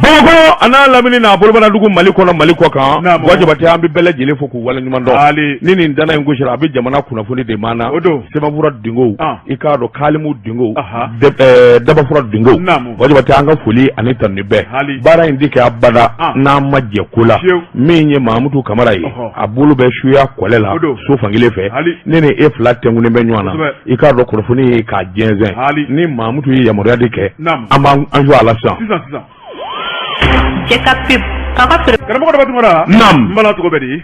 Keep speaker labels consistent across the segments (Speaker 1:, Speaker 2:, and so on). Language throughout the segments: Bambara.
Speaker 1: Bamakɔ a n'a lamini n'a bolobaradugu, Mali kɔnɔ, Mali kɔ kan.
Speaker 2: Naamu.
Speaker 1: Buwa Jabate, an bɛ bɛɛ lajɛlen fo k'u waleɲuman dɔn.
Speaker 2: Ali.
Speaker 1: Ni nin dana in gosira, a bɛ jamana kunnafoni de maana.
Speaker 2: O don.
Speaker 1: Sɛbɛnfura dingow, i k'a dɔn kalimu dingow, dabafura dingow.
Speaker 2: Naamu.
Speaker 1: Buwa Jabate, an ka foli ani tanuni bɛɛ.
Speaker 2: Hali.
Speaker 1: Baara in tɛ kɛ abada n'an ma jɛ ko la.
Speaker 2: Fiyewu.
Speaker 1: Min ye Mamutu Kamara ye, a bolo bɛ suya kɔlɛ la
Speaker 2: O don.
Speaker 1: so fankelen fɛ.
Speaker 2: Hali.
Speaker 1: Ne ni e fila tɛnkunnen bɛ ɲɔgɔn na. I k'a dɔn kunnafoni ye k'a jɛnsɛn.
Speaker 2: Hali.
Speaker 1: Ni Mamutu ye yamaruya de kɛ,
Speaker 2: Naamu.
Speaker 1: an b'an an jɔ a la sisan.
Speaker 2: Sisan sisan.
Speaker 3: Cɛ ka pub k'a ka feere.
Speaker 2: Karamɔgɔ Daba Tunkara.
Speaker 1: Naam.
Speaker 2: N bala, cogo bɛ di?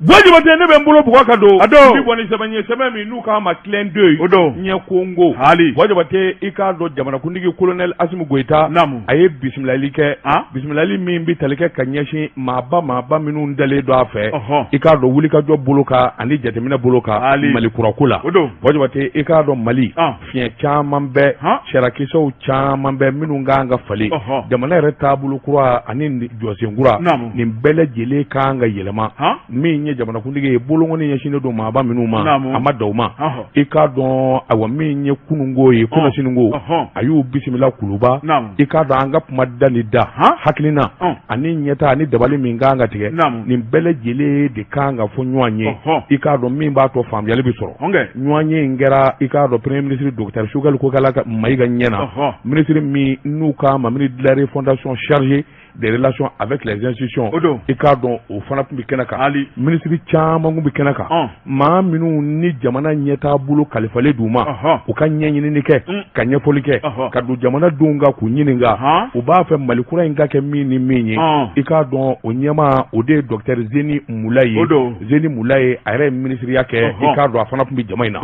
Speaker 1: Buwa Jabate, ne bɛ n bolo bugɔ ka don.
Speaker 2: A don.
Speaker 1: N bɛ bɔ ni sɛbɛn ye, sɛbɛn min n'u k'a ma Clin d'œil.
Speaker 2: O don.
Speaker 1: Ɲɛ kongo.
Speaker 2: Hali.
Speaker 1: Buwa Jabate, i k'a dɔn jamanakuntigi colonel Asimi Goyita.
Speaker 2: Naamu.
Speaker 1: A ye bisimilali kɛ. Bisimilali min bɛ tali kɛ ka ɲɛsin maaba maaba minnu dalen don a fɛ. I k'a dɔn wulikajɔ bolo kan ani jateminɛ bolo kan.
Speaker 2: Hali.
Speaker 1: Mali kurako la.
Speaker 2: O don.
Speaker 1: Buwa Jabate, i k'a dɔn Mali. Fiɲɛ caman bɛ, sariyakisɛw caman bɛ minnu kan ka falen. Jamana yɛrɛ taabolo kura ani jɔsen kura.
Speaker 2: Naamu.
Speaker 1: Nin bɛɛ lajɛlen kan ka yɛlɛma. Min ye jamanakuntigi ye, bolokɔni ɲɛsinnen don maaba minnu ma,
Speaker 2: Naamu.
Speaker 1: a ma da u ma. I k'a dɔn, ayiwa, min ye kununko ye, kunasinin a y'u bisimila Kuluba.
Speaker 2: Naamu.
Speaker 1: I k'a dɔn an ka kuma da ni da hakilina ani ɲɛta ani dabali min kan ka tigɛ,
Speaker 2: Naamu.
Speaker 1: nin bɛɛ lajɛlen de kan ka fɔ ɲɔgɔn ye. I k'a dɔn min b'a to faamuyali bɛ sɔrɔ.
Speaker 2: Ɔnkɛ.
Speaker 1: Ɲɔgɔn ye in kɛra, i k'a dɔn, premier ministre docteur Choguel Kokala Mayiga ɲɛ na. Ministre min n'u k'a ma ministre de la refondation chargé des relations avec les institutions.
Speaker 2: O don.
Speaker 1: I k'a dɔn o fana tun bɛ kɛnɛ kan.
Speaker 2: Ali.
Speaker 1: Ministre caman tun bɛ kɛnɛ kan. Maa minnu ni jamana ɲɛtaa bolo kalifalen d'u ma, u ka ɲɛɲinini kɛ, ka ɲɛfɔli kɛ, ka don jamanadenw kan k'u ɲininka u b'a fɛ Mali kura in ka kɛ min ni min ye. I k'a dɔn o ɲɛmaa, o de ye docteur Zeni Mulayi ye.
Speaker 2: O don.
Speaker 1: Zeni Mulayi, a yɛrɛ ye minisiriya kɛ. I k'a dɔn a fana tun bɛ jama in na.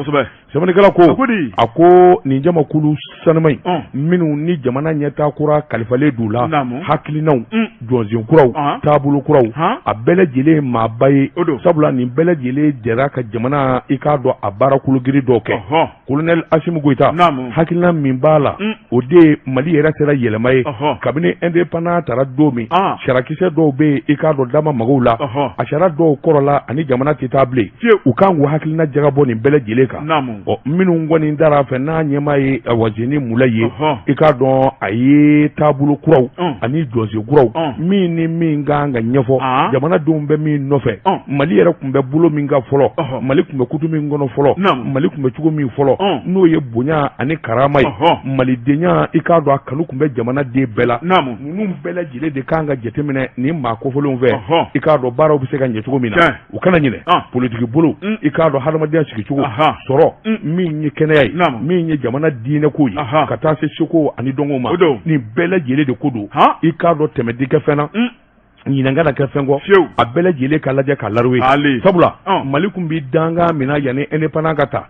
Speaker 1: Sɛbɛnnikɛla ko
Speaker 2: A ko di?
Speaker 1: A ko nin jamakulu sanuma in
Speaker 2: Ɔn.
Speaker 1: minnu ni jamana ɲɛtaa kura kalifalen d'u la,
Speaker 2: Naamu.
Speaker 1: hakilinaw, jɔnsen kuraw, taabolo kuraw, a bɛɛ lajɛlen ye maaba ye.
Speaker 2: O don.
Speaker 1: Sabula nin bɛɛ lajɛlen jɛra ka jamana, i k'a dɔn, a baara kologiri dɔw kɛ. Colonel Asimi Goyita,
Speaker 2: Naamu.
Speaker 1: hakilina min b'a la, o de ye Mali yɛrɛ sera yɛlɛma ye. Kabini indépendance tara don min, sariyakisɛ dɔw bɛ yen, i k'a dɔn dama magow la, a sariya dɔw kɔrɔla ani jamana tɛ taa bilen.
Speaker 2: Fiyewu.
Speaker 1: U kan k'u hakilina jagabɔ nin bɛɛ lajɛlen kan.
Speaker 2: Naamu.
Speaker 1: Ɔ, minnu kɔni dara a fɛ, n'a ɲɛmaa ye, ayiwa, Zeni Mulayi ye,
Speaker 2: Ɔhɔ.
Speaker 1: i k'a dɔn a ye taabolo kuraw ani jɔsen kuraw min ni min kan ka ɲɛfɔ jamanadenw bɛ min nɔfɛ. Mali yɛrɛ tun bɛ bolo min kan fɔlɔ, Mali tun bɛ kutu min kɔnɔ fɔlɔ,
Speaker 2: Naamu.
Speaker 1: Mali tun bɛ cogo min fɔlɔ, n'o ye bonya ani karama ye, malidenya, i k'a dɔn a kanu tun bɛ jamanaden bɛɛ la.
Speaker 2: Naamu.
Speaker 1: Ninnu bɛɛ lajɛlen de kan ka jateminɛ nin maa kofɔlenw fɛ.
Speaker 2: Ɔhɔ.
Speaker 1: I k'a dɔn baaraw bɛ se ka ɲɛ cogo min na.
Speaker 2: Tiɲɛ.
Speaker 1: U kana ɲinɛ politiki bolo, i k'a dɔn hadamadenya sigicogo, sɔrɔ, min ye kɛnɛya ye,
Speaker 2: Naamu.
Speaker 1: min ye jamana diinɛko ye, ka taa se seko ani dɔnko ma.
Speaker 2: O don.
Speaker 1: Nin bɛɛ lajɛlen de ko don. I k'a dɔn tɛmɛ di kɛ fɛn na, ɲinan kana kɛ fɛn kɔ.
Speaker 2: Fiyewu.
Speaker 1: A bɛɛ lajɛlen ka lajɛ k'a laruwe.
Speaker 2: Ali.
Speaker 1: Sabula Mali tun bɛ dankan min na yanni indépendance ka ta,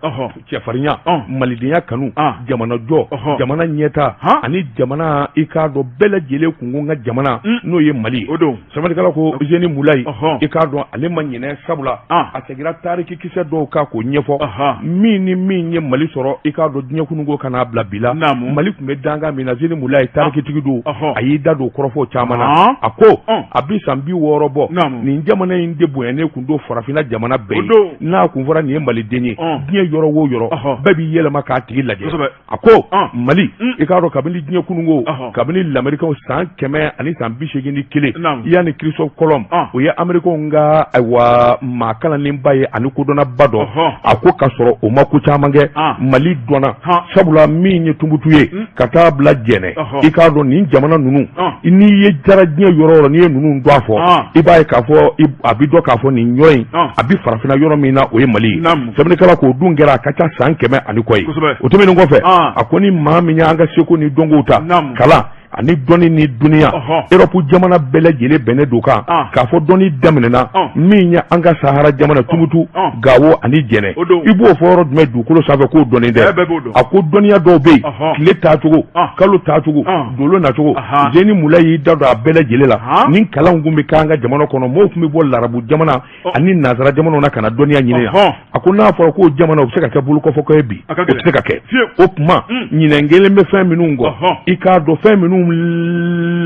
Speaker 1: cɛfarinya, malidenya kanu, jamana jɔ, jamana ɲɛta ani jamana, i k'a dɔn bɛɛ lajɛlen kun ko n ka jamana, n'o ye Mali ye.
Speaker 2: O don.
Speaker 1: Sɛbɛnnikɛla ko Zeni Mulayi,
Speaker 2: Ɔhɔ.
Speaker 1: i k'a dɔn ale ma ɲinɛ, sabula a seginna tariki kisɛ dɔw kan k'o ɲɛfɔ,
Speaker 2: Ɔhɔ.
Speaker 1: min ni min ye Mali sɔrɔ, i k'a dɔn diɲɛ kununko ka n'a bila bi la.
Speaker 2: Naamu.
Speaker 1: Mali tun bɛ dankan min na, Zeni Mulayi tarikitigi don, a y'i da don kɔrɔfɔw caman na. A ko a bi san 60 bɔ,
Speaker 2: Naamu.
Speaker 1: nin jamana in de bonyanen kun don farafinna jamana bɛɛ
Speaker 2: O
Speaker 1: ye.
Speaker 2: don.
Speaker 1: N'a kun fɔra nin ye maliden ye, diɲɛ yɔrɔ o yɔrɔ, bɛɛ b'i yɛlɛma k'a tigi lajɛ.
Speaker 2: Kosɛbɛ.
Speaker 1: A ko Mali, i k'a dɔn kabini diɲɛ kununko, kabini lamɛrikaw san 181
Speaker 2: Naamu.
Speaker 1: yanni Christophe Colomb, o ye Amerikɛnw ka, ayiwa, maa kalannenba ye ani kodɔnnaba dɔ. A ko k'a sɔrɔ o ma ko caman kɛ, Mali dɔnna, sabula min ye Tumutu ye ka taa bila Jɛnɛ, i k'a dɔn nin jamana ninnu, n'i ye jara diɲɛ yɔrɔ o yɔrɔ, n'i ye ninnu dɔn a fɔ, i b'a ye k'a fɔ a bɛ dɔn k'a fɔ nin yɔrɔ in a bɛ farafinna yɔrɔ min na, o ye Mali ye.
Speaker 2: Naamu.
Speaker 1: Sɛbɛnnikɛla k'o dun kɛra a ka ca san 100 ani kɔ ye.
Speaker 2: Kosɛbɛ.
Speaker 1: O tɛmɛnen kɔfɛ, a ko ni maa min y'an ka seko ni dɔnkow ta,
Speaker 2: Naamu.
Speaker 1: kalan ani dɔnni ni duniya, Europe jamana bɛɛ lajɛlen bɛnnen don kan k'a fɔ dɔnni daminɛna min ye an ka Sahara jamana, Tumutu, Gawo ani Jɛnɛ.
Speaker 2: O don.
Speaker 1: I b'o fɔ yɔrɔ jumɛn dugukolo sanfɛ k'o dɔnni tɛ?
Speaker 2: Bɛɛ b'o dɔn.
Speaker 1: A ko dɔnniya dɔw bɛ yen, tile taacogo, kalo taacogo, dolo nacogo, Zeni Mulayi y'i da don a bɛɛ lajɛlen la. Nin kalanw tun bɛ k'an ka jamana kɔnɔ, mɔgɔw tun bɛ bɔ larabu jamana ani nansara jamanaw na ka na dɔnniya ɲini yan. A ko n'a fɔra k'o jamana o bɛ se ka kɛ bolokɔfɛko ye bi,
Speaker 2: A ka
Speaker 1: o
Speaker 2: gɛlɛn.
Speaker 1: tɛ se ka kɛ.
Speaker 2: Fiyewu.
Speaker 1: O tuma ɲinɛn kelen bɛ fɛn minnu kɔ, i k'a dɔn fɛn minnu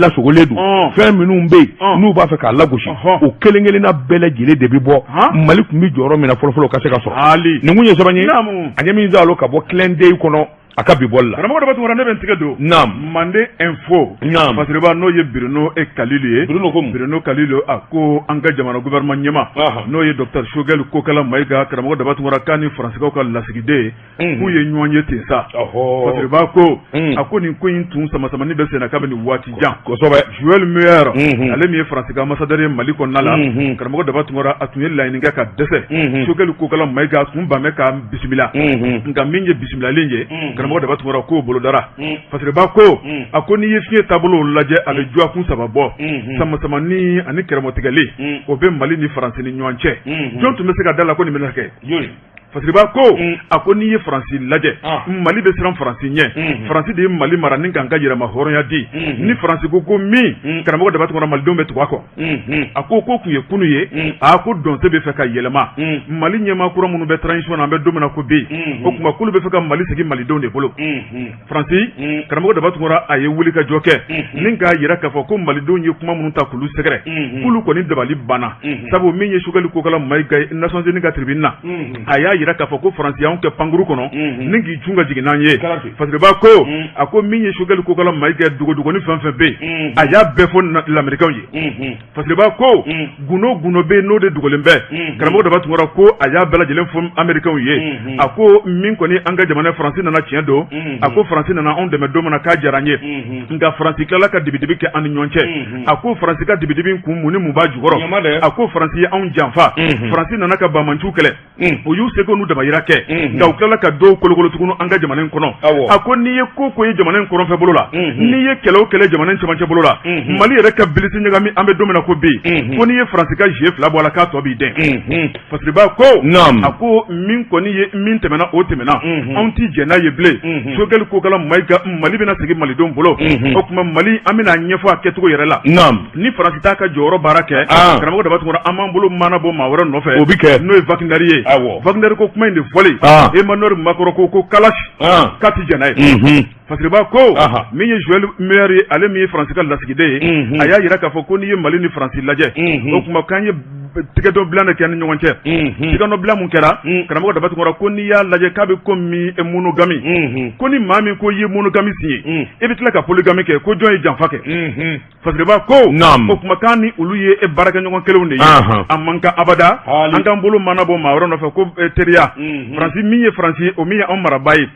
Speaker 1: lasogolen don, fɛn minnu bɛ yen n'u b'a fɛ k'a lagosi, o kelen kelenna bɛɛ lajɛlen de bɛ bɔ Mali tun bɛ jɔyɔrɔ min na fɔlɔfɔlɔ ka se ka sɔrɔ.
Speaker 2: Ali.
Speaker 1: Nin kun ye sɛbɛn ye
Speaker 2: Naamu.
Speaker 1: a ɲɛ min zalo ka bɔ Clin d'œil kɔnɔ. A ka bi bɔli la.
Speaker 2: Karamɔgɔ Daba Tunkara, ne bɛ n tigɛ don.
Speaker 1: Naam.
Speaker 2: Mande Info.
Speaker 1: Naam.
Speaker 2: Fasiriba, n'o ye Bruno e Kalilu ye.
Speaker 1: Bruno ko mun?
Speaker 2: Bruno Kalilu a ko an ka jamana gouvernement ɲɛmaa. N'o ye docteur Choguel Kokala Mayiga, karamɔgɔ Daba Tunkara, k'a ni Faransikaw ka lasigiden. K'u ye ɲɔgɔn ye ten sa. Fasiriba ko. A ko nin ko in tun samasamani bɛ senna kabini waati jan.
Speaker 1: Kosɛbɛ.
Speaker 2: Joël Meyer. Ale min ye Faransi ka ambassadeur ye Mali kɔnɔna la. Karamɔgɔ Daba Tunkara, a tun ye laɲini kɛ ka dɛsɛ. Choguel Kokala Mayiga a tun ban bɛ k'a bisimila. Nka min ye bisimilalen ye, karamɔgɔ Daba Tunkara, k'o bolodara. Fasiriba ko, a ko n'i ye fiɲɛ taabolo lajɛ, a bɛ dɔgɔkun 3 bɔ. Samasamani ani kɛrɛmɔtigɛli, o bɛ Mali ni Faransi ni ɲɔgɔn cɛ. Jɔn tun bɛ se ka da la ko nin bɛna kɛ? Fasiriba ko, a ko n'i ye Faransi lajɛ, Mali bɛ siran Faransi ɲɛ. Faransi de ye Mali mara ni k'an ka yɛrɛma hɔrɔnya di. Ni Faransi ko ko min, karamɔgɔ Daba Tunkara, Malidenw bɛ tugu a kɔ. A ko ko tun ye kunu ye, a ko dɔnse bɛ fɛ ka yɛlɛma. Mali ɲɛmaa kura minnu bɛ transition na, an bɛ don min na ko bi, o tuma k'olu bɛ fɛ ka Mali segin Malidenw de bolo. Faransi, karamɔgɔ Daba Tunkara, a ye wuli ka jɔ kɛ ni k'a jira k'a fɔ ko Malidenw ye kuma minnu ta k'olu sɛgɛrɛ, k'olu kɔni dabali banna. Sabu min ye Choguel Kokala Mayiga ye Nations Unies ka tribune na, a y'a jira k'a fɔ ko Faransi y'anw kɛ pankuru kɔnɔ ni k'i cun ka jigin n'an ye. Fasiriba ko, a ko min ye Choguel Kokala Mayiga, dogodogoni fɛn fɛn bɛ yen, a y'a bɛɛ fɔ l'Américain ye. Fasiriba ko gundo gundo bɛ yen, n'o de dogolen bɛ, karamɔgɔ Daba Tunkara, ko a y'a bɛɛ lajɛlen fɔ Américain ye. A ko min kɔni an ka jamana Faransi nana, tiɲɛ don, a ko Faransi nana anw dɛmɛ don min na, k'a diyara an ye, nka Faransi tilala ka dibidibi kɛ an ni ɲɔgɔn cɛ. A ko Faransi ka dibidibi kun, mun ni mun b'a jukɔrɔ? A ko Faransi ye anw janfa. Faransi nana ka banbaanciw kɛlɛ, u y'u seko n'u damayira kɛ, nka u tilala ka dɔw kolokolo tuguni an ka jamana in kɔnɔ. A ko n'i ye ko ko ye jamana in kɔrɔnfɛ bolo la, n'i ye kɛlɛ o kɛlɛ jamana in cɛmancɛ bolo la, Mali yɛrɛ ka bilisi ɲagami, an bɛ don min na ko bi, ko n'i ye Faransi ka jeu 2 bɔ a la, k'a tɔ b'i dɛn. Fasiriba ko, a ko min kɔni ye min tɛmɛna, o tɛmɛna, anw ti jɛn n'a ye bilen. Choguel Kokala Mayiga, Mali bɛna segin Malidenw bolo. O tuma Mali, an bɛna ɲɛfɔ a kɛcogo yɛrɛ la. Ni Faransi t'a ka jɔyɔrɔ baara kɛ, karamɔgɔ Daba Tunkara, an b'an bolo mana bɔ maa wɛrɛ nɔfɛ,
Speaker 1: o bɛ kɛ
Speaker 2: n'o ye Wagner ye. Wagner ko kuma in de fɔlen, Emmanuel Macron ko kalashi k'a ti jɛn n'a ye. Fasiriba ko min ye Joël Meyer ye, ale min ye Faransi ka lasigiden ye, a y'a jira k'a fɔ ko n'i ye Mali ni Faransi lajɛ, o tuma k'an ye tigɛdɔbila de kɛ ni ɲɔgɔn cɛ. Tigɛdɔbila mun kɛra, karamɔgɔ Daba Tunkara, ko n'i y'a lajɛ k'a bɛ komi monogamie, ko ni maa min ko i ye monogamie signé, i bɛ tila ka polygamie kɛ, ko jɔn ye janfa kɛ? Fasiriba ko o kuma k'an ni olu ye e baarakɛɲɔgɔn kelenw de ye, a man kan abada an k'an bolo mana bɔ maa wɛrɛ nɔfɛ ko teriya. Faransi min ye Faransi, o min ye anw marabaa ye,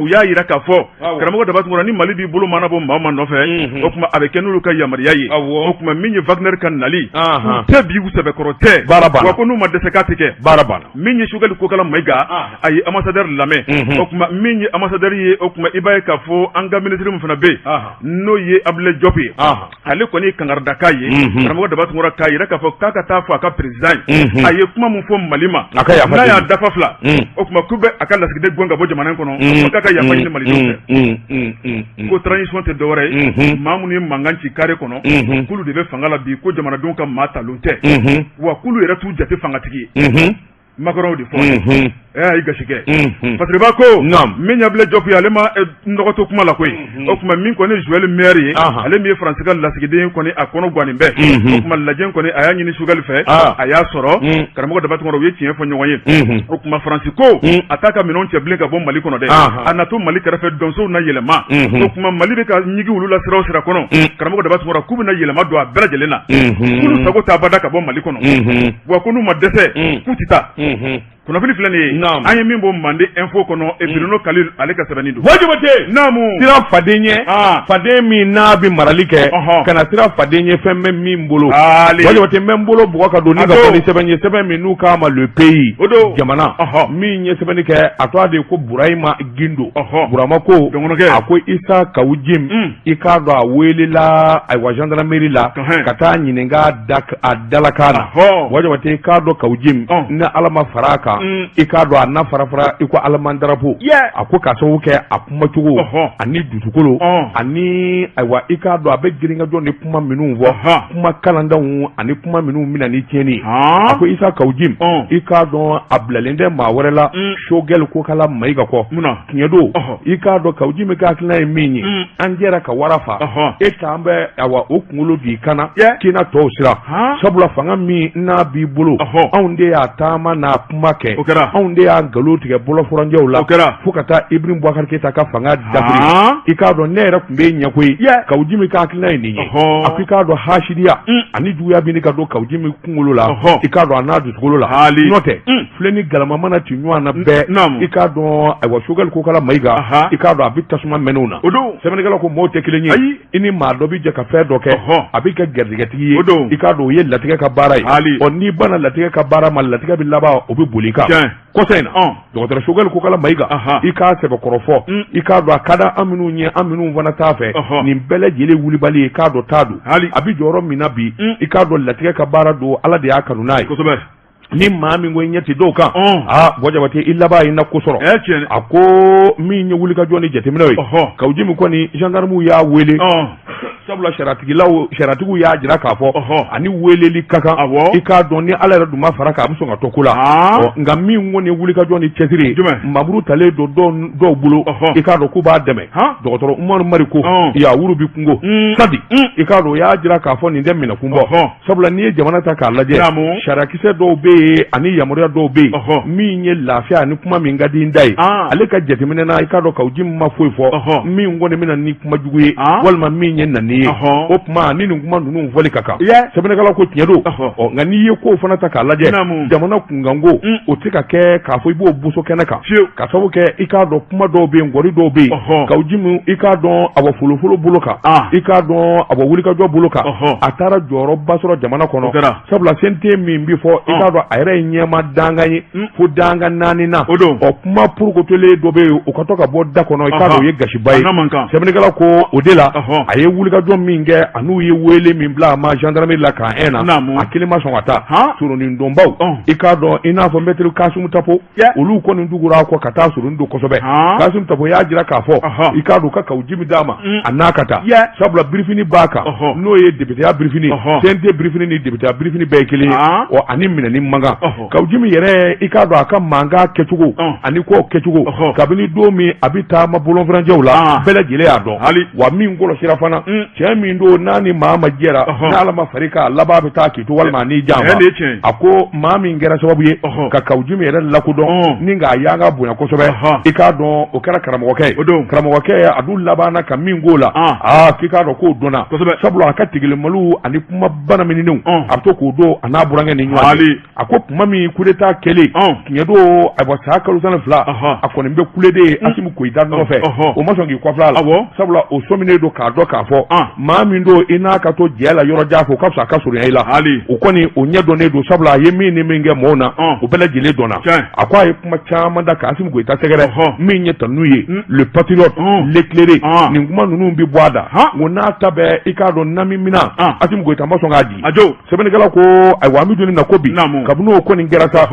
Speaker 2: u y'a jira k'a fɔ, karamɔgɔ Daba Tunkara, ni Mali b'i bolo mana bɔ maa ma nɔfɛ, o tuma a bɛ kɛ n'olu ka yamaruya ye. O tuma min ye Wagner ka nali, u tɛ bi, u sɛbɛkɔrɔ tɛ, wa ko n'u ma dɛsɛ k'a tɛ kɛ.
Speaker 1: Baara banna.
Speaker 2: Min ye Choguel Kokala Mayiga, a ye ambassadeur lamɛn. O tuma min ye ambassadeur ye, o tuma i b'a ye k'a fɔ an ka ministre min fana bɛ yen, n'o ye Abdoulaye Diop ye, ale kɔni ye kangarida ye, karamɔgɔ Daba Tunkara, k'a jira k'a fɔ k'a ka taa fɔ a ka président ye, a ye kuma min fɔ Mali ma, n'a y'a dafa fila, o tuma k'u bɛ a ka lasigiden gɛn ka bɔ jamana in kɔnɔ, k'a ka yafa ɲini Malidenw fɛ. Ko transition tɛ dɔwɛrɛ ye, maa minnu ye mankan ci carré kɔnɔ, k'olu de bɛ fanga la bi, ko jamanadenw ka maa talon tɛ, wa k'olu yɛrɛ t'u jate fangatigi ye. Macron de fɔ ɛ i gasi kɛ. Fasiriba ko min ye Abdoulaye Diop ye, ale ma nɔgɔ to kuma la koyi. O tuma min kɔni Joël Meyer ye, ale min ye Faransi ka lasigiden kɔni, a kɔnɔ gannen bɛ. O tuma lajɛ kɔni, a y'a ɲini Choguel fɛ, a y'a sɔrɔ. Karamɔgɔ Daba Tunkara, u ye tiɲɛ fɔ ɲɔgɔn ye. O tuma Faransi ko a t'a ka minɛnw cɛ bilen ka bɔ Mali kɔnɔ dɛ, a na to Mali kɛrɛfɛ donsow na yɛlɛma. O tuma Mali bɛ ka ɲigi olu la sira o sira kɔnɔ, karamɔgɔ Daba Tunkara, k'u bɛna yɛlɛma don a bɛɛ lajɛlen na, k'olu sago t'a bada ka bɔ Mali kɔnɔ, wa ko n'u ma dɛsɛ k'u tɛ taa. Kunnafoni filɛ nin ye, an ye min bɔ Mande Info kɔnɔ, Bruno Kalilu ale ka sɛbɛnni don.
Speaker 1: Jabate,
Speaker 2: naamu.
Speaker 1: Siran faden ɲɛ, faden min n'a bɛ marali kɛ, kana siran faden ɲɛ, fɛn bɛ min bolo. Jabate, n bɛ n bolo bugɔ ka don ni ka bɔ ni sɛbɛn ye, sɛbɛn min n'u k'a ma Le Pays,
Speaker 2: o don
Speaker 1: jamana min ye sɛbɛnni kɛ, a tɔgɔ de ye ko Burahima Gindo. Burama ko, a ko Isa Kawu Jim, i k'a dɔn a welela ayiwa gendarmerie la ka taa ɲininka a dalakan na. Jabate, i k'a dɔn Kawu Jim, ni Ala ma fara a kan, i k'a dɔn a na fara fara i ko alaman darapo. A ko k'a sababu kɛ a kumacogo ani dusukolo ani ayiwa i k'a dɔn a bɛ girinkajɔ ni kuma minnu fɔ, kuma kalandanw ani kuma minnu bɛ na ni tiɲɛni ye. A ko Isa Kawu Jim, i k'a dɔn a bilalen tɛ maa wɛrɛ la Choguel Kokala Mayiga kɔ. Tiɲɛ don, i k'a dɔn Kawu Jim ka hakilina ye min ye, an jɛra ka wara fa, e k'an bɛ awa o kunkolo don i kan na k'i na tɔw siran, sabula fanga min n'a b'i bolo, anw de y'a taama n'a kuma kɛ. kɛ, o kɛra, anw de y'a nkalon tigɛ bɔlɔfurancɛw la, o kɛra, fo ka taa Ibrahim Boubacar Keita ka fanga dafiri, i k'a dɔn ne yɛrɛ tun bɛ ɲɛ koyi, Kawu Jimi ka hakilina ye nin ye, a ko i k'a dɔn hasidiya ani juguya bɛ ka don Kawu Jimi kunkolo la, i k'a dɔn a n'a dusukolo la, n'o tɛ filen ni galama mana ci ɲɔgɔn na bɛɛ, i k'a dɔn ayiwa Sogɛli Kokala Mayiga, i k'a dɔn a bɛ tasuma mɛnɛ u na. O don sɛbɛnnikɛla ko maaw tɛ kelen ye, ayi, i ni maa dɔ bɛ jɛ ka fɛn dɔ kɛ, a bɛ kɛ garijɛgɛtigi ye, i k'a dɔn o ye latigɛ ka baara ye. Ɔ n'i banna latigɛ ka baara ma, latigɛ bɛ laban o bɛ boli i kan. Kɔsa in na, dɔgɔtɔrɔ Sogɛli Kokala Mayiga, i k'a sɛbɛkɔrɔ fɔ, i k'a dɔn a ka di an minnu ye, an minnu fana t'a fɛ nin bɛɛ lajɛlen wulibali, i k'a dɔn t'a don a bɛ jɔyɔrɔ min na bi, i k'a dɔn latigɛ ka baara don, Ala de y'a kanu n'a ye. Ni maa min ko i ɲɛ tɛ dɔw kan, aa Buwa Jabate, i laban i na ko sɔrɔ. A ko min ye wulikajɔ ni jateminɛw ye, Kawu Jimi kɔni gendarmew y'a wele, sabula sariyatigiw y'a jira k'a fɔ ani weleli ka kan, i k'a dɔn ni Ala yɛrɛ dun ma fara kan, a bɛ sɔn ka to ko la. Nka min kɔni ye wulikajɔ ni cɛsiri ye, mamuru talen don dɔw bolo, i k'a dɔn k'u b'a dɛmɛ, dɔgɔtɔrɔ Umaru Mariko Yawuru bi kungo sadi, i k'a dɔn o y'a jira k'a fɔ nin tɛ minɛkun bɔ, sabula n'i ye jamana ta k'a lajɛ, sariyakisɛ dɔw bɛ yen ani yamaruya dɔw bɛ yen min ye lafiya ani kuma min ka di n da ye. Ale ka jateminɛ na, i k'a dɔn Kawu Jimi ma foyi fɔ min kɔni bɛna ni kuma jugu ye walima min ye nani ye. O tuma ni nin kuma ninnu fɔli ka kan, sɛbɛnnikɛla ko tiɲɛ don. Ɔ nka n'i ye kow fana ta k'a lajɛ, jamana kunkanko o tɛ ka kɛ k'a fɔ i b'o boso kɛnɛ kan, ka sababu kɛ i k'a dɔn kuma dɔw bɛ yen, ngɔri dɔw bɛ yen, Kawu Jimi, i k'a dɔn awa folofolo bolo kan, i k'a dɔn awa wulikajɔ bolo kan, a taara jɔyɔrɔba sɔrɔ jamana kɔnɔ, sabula CNT min bɛ fɔ, i k'a dɔn a yɛrɛ ye ɲɛma dankan ye fo dankan naani na. Ɔ kuma porokotolen dɔ bɛ yen, o ka to ka bɔ da kɔnɔ, i k'a dɔn o ye gasiba ye. Sɛbɛnnikɛla ko o de la a ye wulikajɔ min kɛ, an'u ye wele min bila a ma gendarmerie la camp 1 na, a kelen ma sɔn ka taa. Soronin donbaw, i k'a dɔn i n'a fɔ maître Kasimu Tapo, olu kɔni tugura a kɔ ka taa soronin don kosɛbɛ. Kasimu Tapo y'a jira k'a fɔ, i k'a dɔn ka Kawu Jimi d'a ma, a n'a ka taa, sabula birifini b'a kan, n'o ye députéya birifini, CNT birifini ni députéya birifini bɛɛ ye kelen ye. Ɔ ani minɛni man kan. Kawu Jimi yɛrɛ, i k'a dɔn a ka mankan kɛcogo ani kow kɛcogo, kabini don min a bɛ taama bolonfurancɛw la, bɛɛ lajɛlen y'a dɔn. Wa min kɔlɔsira fana, cɛ min don n'a ni maa ma jɛra, n'Ala ma far'i kan, a laban bɛ taa k'i to walima n'i janfa. A ko maa min kɛra sababu ye ka Kawu Jimi yɛrɛ lakodɔn ni k'a y'an ka bonya kosɛbɛ, i k'a dɔn o kɛra karamɔgɔkɛ ye. Karamɔgɔkɛ a dun labanna ka min k'o la, aa k'i k'a dɔn k'o dɔnna, sabula a ka tigilimaliw ani kuma banaminenw a bɛ to k'o don a n'a burankɛ ni ɲɔgɔn cɛ. A ko tuma min coup d'état kɛlen, tiɲɛ don, ayiwa san kalo 12, a kɔni bɛ kule de ye Asimi Goyita nɔfɛ, o ma sɔn k'i kɔfilɛ a la, sabula o sɔminen don k'a dɔn k'a fɔ maa min don i n'a ka to jɛ la yɔrɔ jan fɛ, o ka fisa a ka surunya i la. O kɔni o ɲɛ dɔnnen don, sabula a ye min ni min kɛ mɔɔw na, o bɛɛ lajɛlen dɔnna. A ko a ye kuma caman da ka Asimi Goyita sɛgɛrɛ, min ye tanu ye, le patriote, l'éclairé, nin kuma ninnu bɛ bɔ a da. N ko n'a ta bɛɛ, i k'a dɔn nami mina Asimi Goyita ma sɔn k'a di. Sɛbɛnnikɛla ko ayiwa an bɛ don min na ko bi, kabini o kɔni kɛra sa,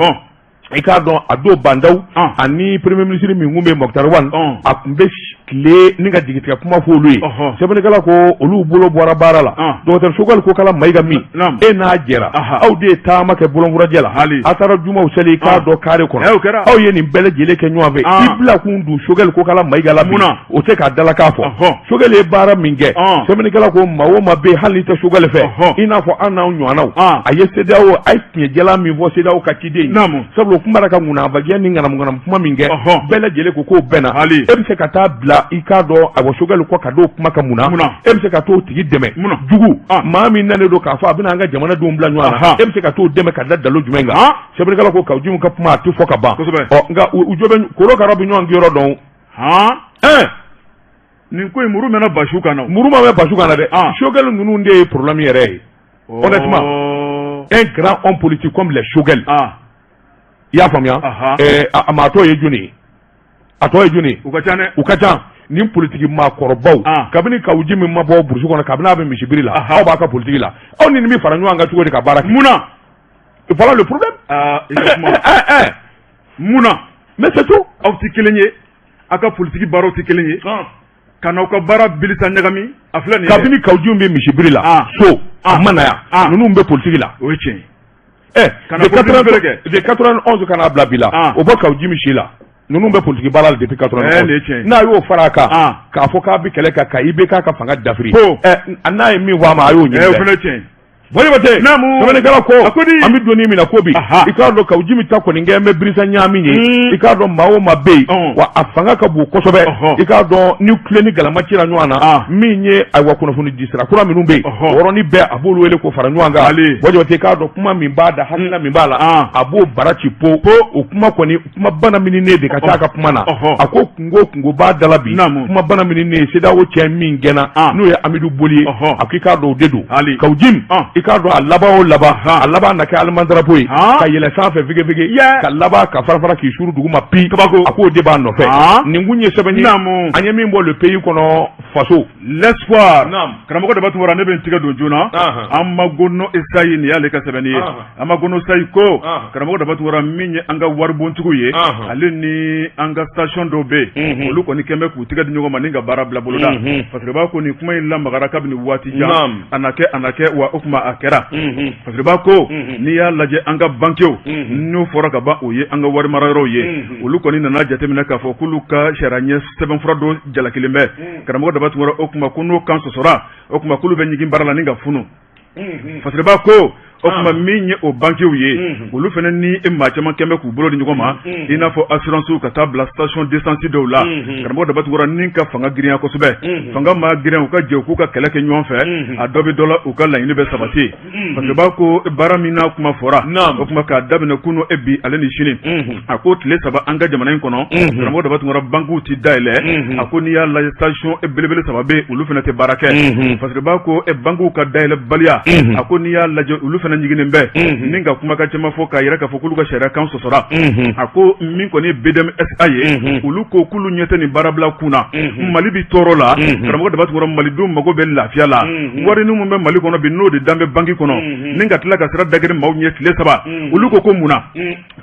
Speaker 1: i k'a dɔn a don Bah N'Daw ani premier ministre min tun bɛ Moctar Ouane, a tun bɛ tile ni ka jigitigɛ kuma fɔ olu ye. Sɛbɛnnikɛla ko olu bolo bɔra baara la. Docteur Choguel Kokala Mayiga min e n'a jɛra, aw de ye taama kɛ bolonfurajɛ la, a taara jumaw seli, i k'a dɔn carré kɔnɔ, aw ye nin bɛɛ lajɛlen kɛ ɲɔgɔn fɛ, i bila kun dun Choguel Kokala Mayiga la bi, o tɛ k'a dalakan fɔ. Choguel ye baara min kɛ, sɛbɛnnikɛla ko maa o maa bɛ hali n'i tɛ Choguel fɛ, i n'a fɔ an n'anw ɲɔgɔnnaw, a ye CEDEAO, a ye tiɲɛjalan min fɔ CEDEAO ka ciden ye, sabula o tun b'a la ka ŋunanfagɛ ni ŋanamuŋanamu kuma min kɛ, bɛɛ lajɛlen ko k'o bɛnna. E bɛ se ka taa bila i k'a dɔn ayiwa Choguel kɔ ka d'o kuma kan mun na? E bɛ se ka t'o tigi dɛmɛ jugu maa min nanen don k'a fɔ a bɛna an ka jamanadenw bila ɲɔgɔn na, e bɛ se ka t'o dɛmɛ ka da dalilu jumɛn kan? Sɛbɛnnikɛla ko Kawu Jim ka kuma a tɛ fɔ ka ban. Ɔ nka u jɔ bɛ korokara bɛ ɲɔgɔn yɔrɔ dɔn.
Speaker 2: Hɔn nin ko in muru mɛnna basiw kan na.
Speaker 1: Muru ma mɛn basiw kan na dɛ. Choguel ninnu de ye problème yɛrɛ ye. Honnêtement, un grand homme politique comme les Choguel, i y'a faamuya, a maa tɔ ye jɔni ye? A tɔ ye jɔni ye?
Speaker 2: U ka ca dɛ.
Speaker 1: U ka ca. Nin politiki maakɔrɔbaw, kabini Kawu Jim ma bɔ burusi kɔnɔ, kabini a bɛ misibiri la, aw b'a ka politiki la, aw ni nin bɛ fara ɲɔgɔn kan cogo di ka baara kɛ?
Speaker 2: Mun na?
Speaker 1: Voilà le problème.
Speaker 2: Mun na?
Speaker 1: Mais c'est tout.
Speaker 2: Aw tɛ kelen ye, aw ka politiki baaraw tɛ kelen ye, ka n'aw ka baara bilita ɲagami, a filɛ nin ye.
Speaker 1: Kabini Kawu Jim bɛ misibiri la so, a ma na yan, ninnu bɛ politiki la.
Speaker 2: O ye tiɲɛ ye.
Speaker 1: De 91 ka n'a bila bi la, o bɔ Kawu Jim si la, ninnu bɛ politiki baara la depuis 91. N'a y'o fara a kan k'a fɔ k'a bɛ kɛlɛ kɛ ka IBK ka fanga dafiri, n'a ye min fɔ a ma, a y'o ɲini dɛ.
Speaker 2: O fana ye tiɲɛ ye.
Speaker 1: Buwa Jabate,
Speaker 2: Naamu.
Speaker 1: Sɛbɛnnikɛla ko
Speaker 2: A ko di?
Speaker 1: An bɛ don min na ko bi,
Speaker 2: Aha.
Speaker 1: i k'a dɔn Kawu Jim ta kɔni kɛ bɛ birisa ɲaami ye. I k'a dɔn maa o maa bɛ yen, wa a fanga ka bon kosɛbɛ. I k'a dɔn ni tile ni galama cira ɲɔgɔn na, min ye ayiwa kunnafoni di sira kura minnu bɛ yen, o yɔrɔnin bɛɛ a b'olu wele k'o fara ɲɔgɔn kan.
Speaker 2: Ali.
Speaker 1: Buwa Jabate, i k'a dɔn kuma min b'a da, hakilina min b'a la, a b'o bara ci po o kuma kɔni, kuma bana mininen de ka ca a ka kuma na. A ko kunko kunko b'a da la bi.
Speaker 2: Naamu.
Speaker 1: Kuma bana mininen, CEDEAO cɛ min gɛnna, n'o ye Amidu Boli ye, a ko i k'a dɔn o de don.
Speaker 2: Ali.
Speaker 1: Kawu Jim, i k'a dɔn a laban o laban, a laban na kɛ aliman drapeau ye, ka yɛlɛ sanfɛ fegefege, ka laban ka fara fara k'i suru duguma pi.
Speaker 2: Kabako.
Speaker 1: A k'o de b'a nɔfɛ. Nin kun ye sɛbɛn ye
Speaker 2: Naamu.
Speaker 1: an ye min bɔ Le Pays kɔnɔ, faso.
Speaker 2: L'espoir.
Speaker 1: Naam.
Speaker 2: Karamɔgɔ Daba Tunkara, ne bɛ n tigɛ don joona. Amagono Esayi, nin y'ale ka sɛbɛnni ye. Amagono Esayi ko, karamɔgɔ Daba Tunkara, min ye an ka waribontigiw ye, ale ni an ka station dɔw bɛ yen, olu kɔni kɛn bɛ k'u tigɛ di ɲɔgɔn ma ni ka baara bila boloda. Fasiriba ko nin kuma in lamagara kabini waati jan. A na kɛ, a na kɛ, wa o tuma a kɛra. Fasiriba ko n'i y'a lajɛ an ka bankew, n'o fɔra ka ban, o ye an ka wari marayɔrɔw ye, olu kɔni nana jateminɛ k'a fɔ k'olu ka sariya ɲɛ sɛbɛnfura dɔ jalakilen bɛ. Karamɔgɔ Daba Tunkara, o tuma ko n'o kan sɔsɔra, o tuma k'olu bɛ ɲigin baara la ni ka funu. Fasiriba ko o tuma min ye o bankew ye, olu fana ni e maa caman kɛn bɛ k'u bolo di ɲɔgɔn ma, i n'a fɔ assurance, ka taa bila station d'essence dɔw la. Karamɔgɔ Daba Tunkara, ni ka fanga girinya kosɛbɛ, fanga ma girinya, u ka jɛ u k'u ka kɛlɛ kɛ ɲɔgɔn fɛ, a dɔ bɛ dɔ la, u ka laɲini bɛ sabati. Fasiriba ko baara min n'a kuma fɔra, o tuma k'a daminɛ kunun e bi ale ni sini, a ko tile 3 an ka jamana in kɔnɔ, karamɔgɔ Daba Tunkara, bankiw tɛ dayɛlɛ. A ko n'i y'a lajɛ, station belebele 3 bɛ yen, olu fana tɛ baara kɛ. Fasiriba ko bankiw ka dayɛlɛbaliya, a ko n'i y'a lajɛ, olu fana ɲiginnen bɛ ni ka kumakan caman fɔ k'a yira k'a fɔ k'olu ka sariya kan sɔsɔra. A ko min kɔni ye BDMSA ye, olu ko k'olu ɲɛ tɛ nin baarabila kun na. Mali bɛ tɔɔrɔ la, karamɔgɔ Daba Tunkara, malidenw mago bɛ lafiya la. Wari min bɛ Mali kɔnɔ bi, n'o de dan bɛ banki kɔnɔ, ni ka tila ka sira dagiri maaw ɲɛ tile 3, olu ko mun na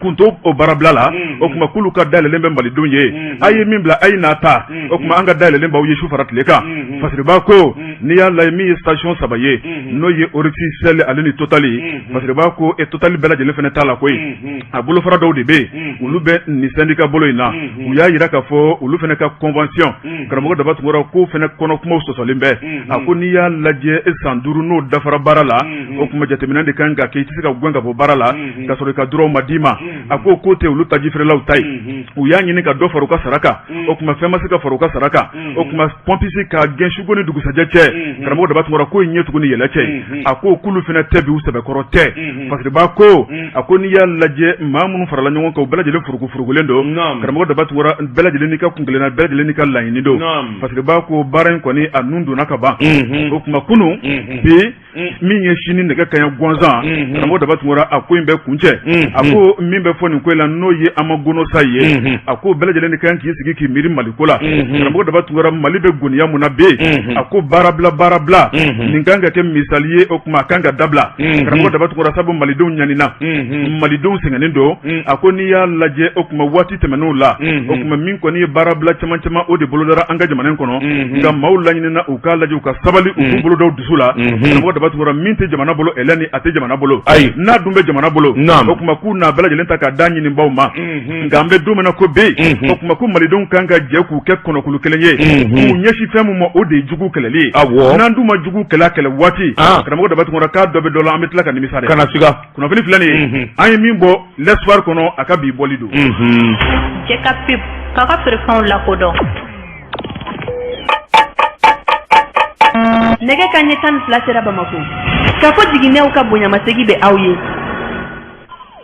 Speaker 2: kun t'o o baarabila la? O tuma k'olu ka dayɛlɛlen bɛ malidenw ye, a ye min bila, a ye n'a ta, o tuma an ka dayɛlɛlen b'aw ye su fara tile kan. Fasiriba ko n'i y'a lajɛ, min ye station 3 ye, n'o ye Oryx, Shell ale ni Total ye, Fasiriba ko e Total bɛɛ lajɛlen fana t'a la koyi, a bolofara dɔw de bɛ yen, olu bɛ nin syndicat bolo in na. U y'a jira k'a fɔ olu fana ka convention, karamɔgɔ Daba Tunkara, k'o fana kɔnɔ kumaw sɔsɔlen bɛ. A ko n'i y'a lajɛ, e san 5 n'o dafara baara la, o tuma jateminɛ de kan ka kɛ, i tɛ se ka gɛn ka bɔ baara la ka sɔrɔ i ka droit ma d'i ma. A ko k'o tɛ olu taji feerelaw ta ye. U y'a ɲini ka dɔ fara u ka sara kan, o tuma fɛn ma se ka fara u ka sara kan. O tuma pɔmpisi ka gɛn suko ni dugusajɛ cɛ, karamɔgɔ Daba Tunkara, ko in ɲɛ tugun ni yɛlɛ cɛ. A ko k'olu fana tɛ bi, u sɛbɛkɔrɔ tɛ. Fasiriba ko a ko n'i y'a lajɛ, maa minnu farala ɲɔgɔn kan, u bɛɛ lajɛlen furugufurugulen don. Karamɔgɔ Daba Tunkara, bɛɛ lajɛlen n'i ka kunkelenna, bɛɛ lajɛlen n'i ka laɲini don. Fasiriba ko baara in kɔni a nun donna ka ban. O tuma kunun bi, min ye sini nɛgɛ kaɲɛ gansan, karamɔgɔ Daba Tunkara, a ko in bɛ kuncɛ. A ko min bɛ fɔ nin ko in la, n'o ye Amagono Sayi ye, a ko bɛɛ lajɛlen de kan k'i sigi k'i miiri Mali ko la. Karamɔgɔ Daba Tunkara, Mali bɛ goniya mun na bi? A ko baarabila, baarabila nin kan ka kɛ misali ye, o tuma a kan ka dabila, karamɔgɔ Daba Tunkara, sabu malidenw ɲanina, malidenw sɛgɛnnen don. A ko n'i y'a lajɛ, o tuma waati tɛmɛnenw la, o tuma min kɔni ye baarabila caman caman, o de bolodara an ka jamana in kɔnɔ. Nka maaw laɲinina u k'a lajɛ, u ka sabali, u k'u bolo da u dusu la. Karamɔgɔ Daba Tunkara, min tɛ jamana bolo, Elani, a tɛ jamana bolo.
Speaker 1: Ayi.
Speaker 2: N'a dun bɛ jamana bolo,
Speaker 1: Naam.
Speaker 2: o tuma k'u n'a bɛɛ lajɛlen ta k'a da ɲinibaw ma. Nka an bɛ don min na ko bi, o tuma ko malidenw kan ka jɛ k'u kɛ kɔnɔkulu kelen ye, k'u ɲɛsin fɛn min ma, o de ye jugu kɛlɛli ye.
Speaker 1: Awɔ.
Speaker 2: N'an dun ma jugu kɛlɛ, a kɛlɛ waati, karamɔgɔ Daba Tunkara, k'a dɔ bɛ dɔ la, an bɛ tila ka nimisa dɛ.
Speaker 1: Kana siga.
Speaker 2: Kunnafoni filɛ nin ye, an ye min bɔ L'Espoir kɔnɔ, a ka bi bɔli don.
Speaker 3: Cɛ ka pub k'a ka feerefɛnw lakodɔn.
Speaker 4: Nɛgɛ ka ɲɛ 12 sera Bamakɔ k'a fɔ jiginɛw ka bonyamasegin bɛ aw ye.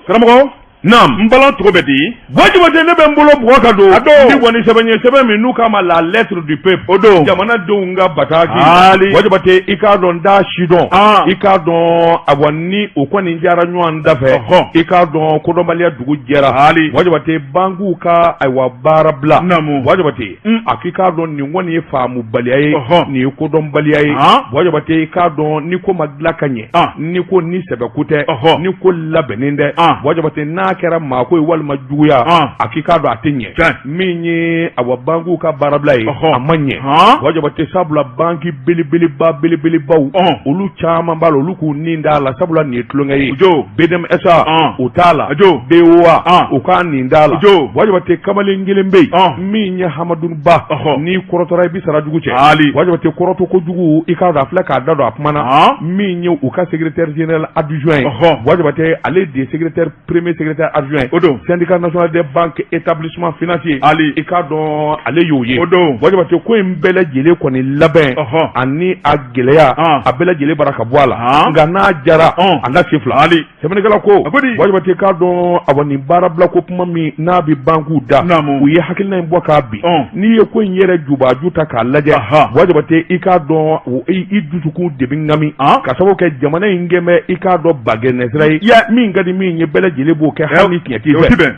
Speaker 2: Karamɔgɔ.
Speaker 1: Naam.
Speaker 2: N balan cogo bɛ di?
Speaker 1: Buwa Jabate, ne bɛ n bolo bugɔ ka don.
Speaker 2: A don.
Speaker 1: Ni bɔ ni sɛbɛn ye, sɛbɛn min n'u k'a ma La Lettre du peuple.
Speaker 2: O don.
Speaker 1: Jamanadenw ka bataki.
Speaker 2: Ali.
Speaker 1: Buwa Jabate, i k'a dɔn n t'a si dɔn. I k'a dɔn awa ni o kɔni diyara ɲɔgɔn da fɛ. I k'a dɔn kodɔnbaliya dugu jɛra.
Speaker 2: Ali.
Speaker 1: Buwa Jabate, bankiw ka ayiwa baara bila.
Speaker 2: Naamu.
Speaker 1: Buwa Jabate, a k'i k'a dɔn nin kɔni ye faamubaliya ye. Nin ye kodɔnbaliya ye. Buwa Jabate, i k'a dɔn ni ko ma dilan ka ɲɛ. Ni ko ni sɛbɛ ko tɛ. Ni ko labɛnnen tɛ. Buwa Jabate, n'a n'a kɛra maako ye walima juguya a k'i k'a dɔn a tɛ ɲɛ min ye awa bankiw ka baarabila ye a ma ɲɛ Buwa Jabate sabula banki belebeleba belebelebaw olu caman b'a la olu k'u nin d'a la sabula nin ye tulonkɛ ye BDM SA o t'a la BOA o k'a nin d'a la Buwa Jabate kamalen kelen bɛ yen min ye Hamadu Ba n'i kɔrɔtɔra i bɛ sara jugu cɛ Buwa Jabate kɔrɔtɔ kojugu i k'a dɔn a filɛ k'a da don a kuma na min ye u ka secrétaire général adjoint ye Buwa Jabate ale de ye secrétaire premier secrétaire adjoint o don syndicat national des banques établissements financiers ali i k'a dɔn ale y'o ye o don Buwa Jabate ko in bɛɛ lajɛlen kɔni labɛn ani a gɛlɛya a bɛɛ lajɛlen bara ka bɔ a la nka n'a jara a na sen fila ali sɛbɛnnikɛla ko Buwa Jabate k'a dɔn awa nin baarabila ko kuma min n'a bɛ bankiw da u ye hakilina in bɔ k'a bin n'i ye ko in yɛrɛ jubaju ta k'a lajɛ Buwa Jabate i k'a dɔn i dusukun de bɛ ŋami ka sababu kɛ jamana in kɛn bɛ i k'a dɔn bagɛnɛsira ye min ka di min ye bɛɛ lajɛlen b'o kɛ hali ni tiɲɛ t'i fɛ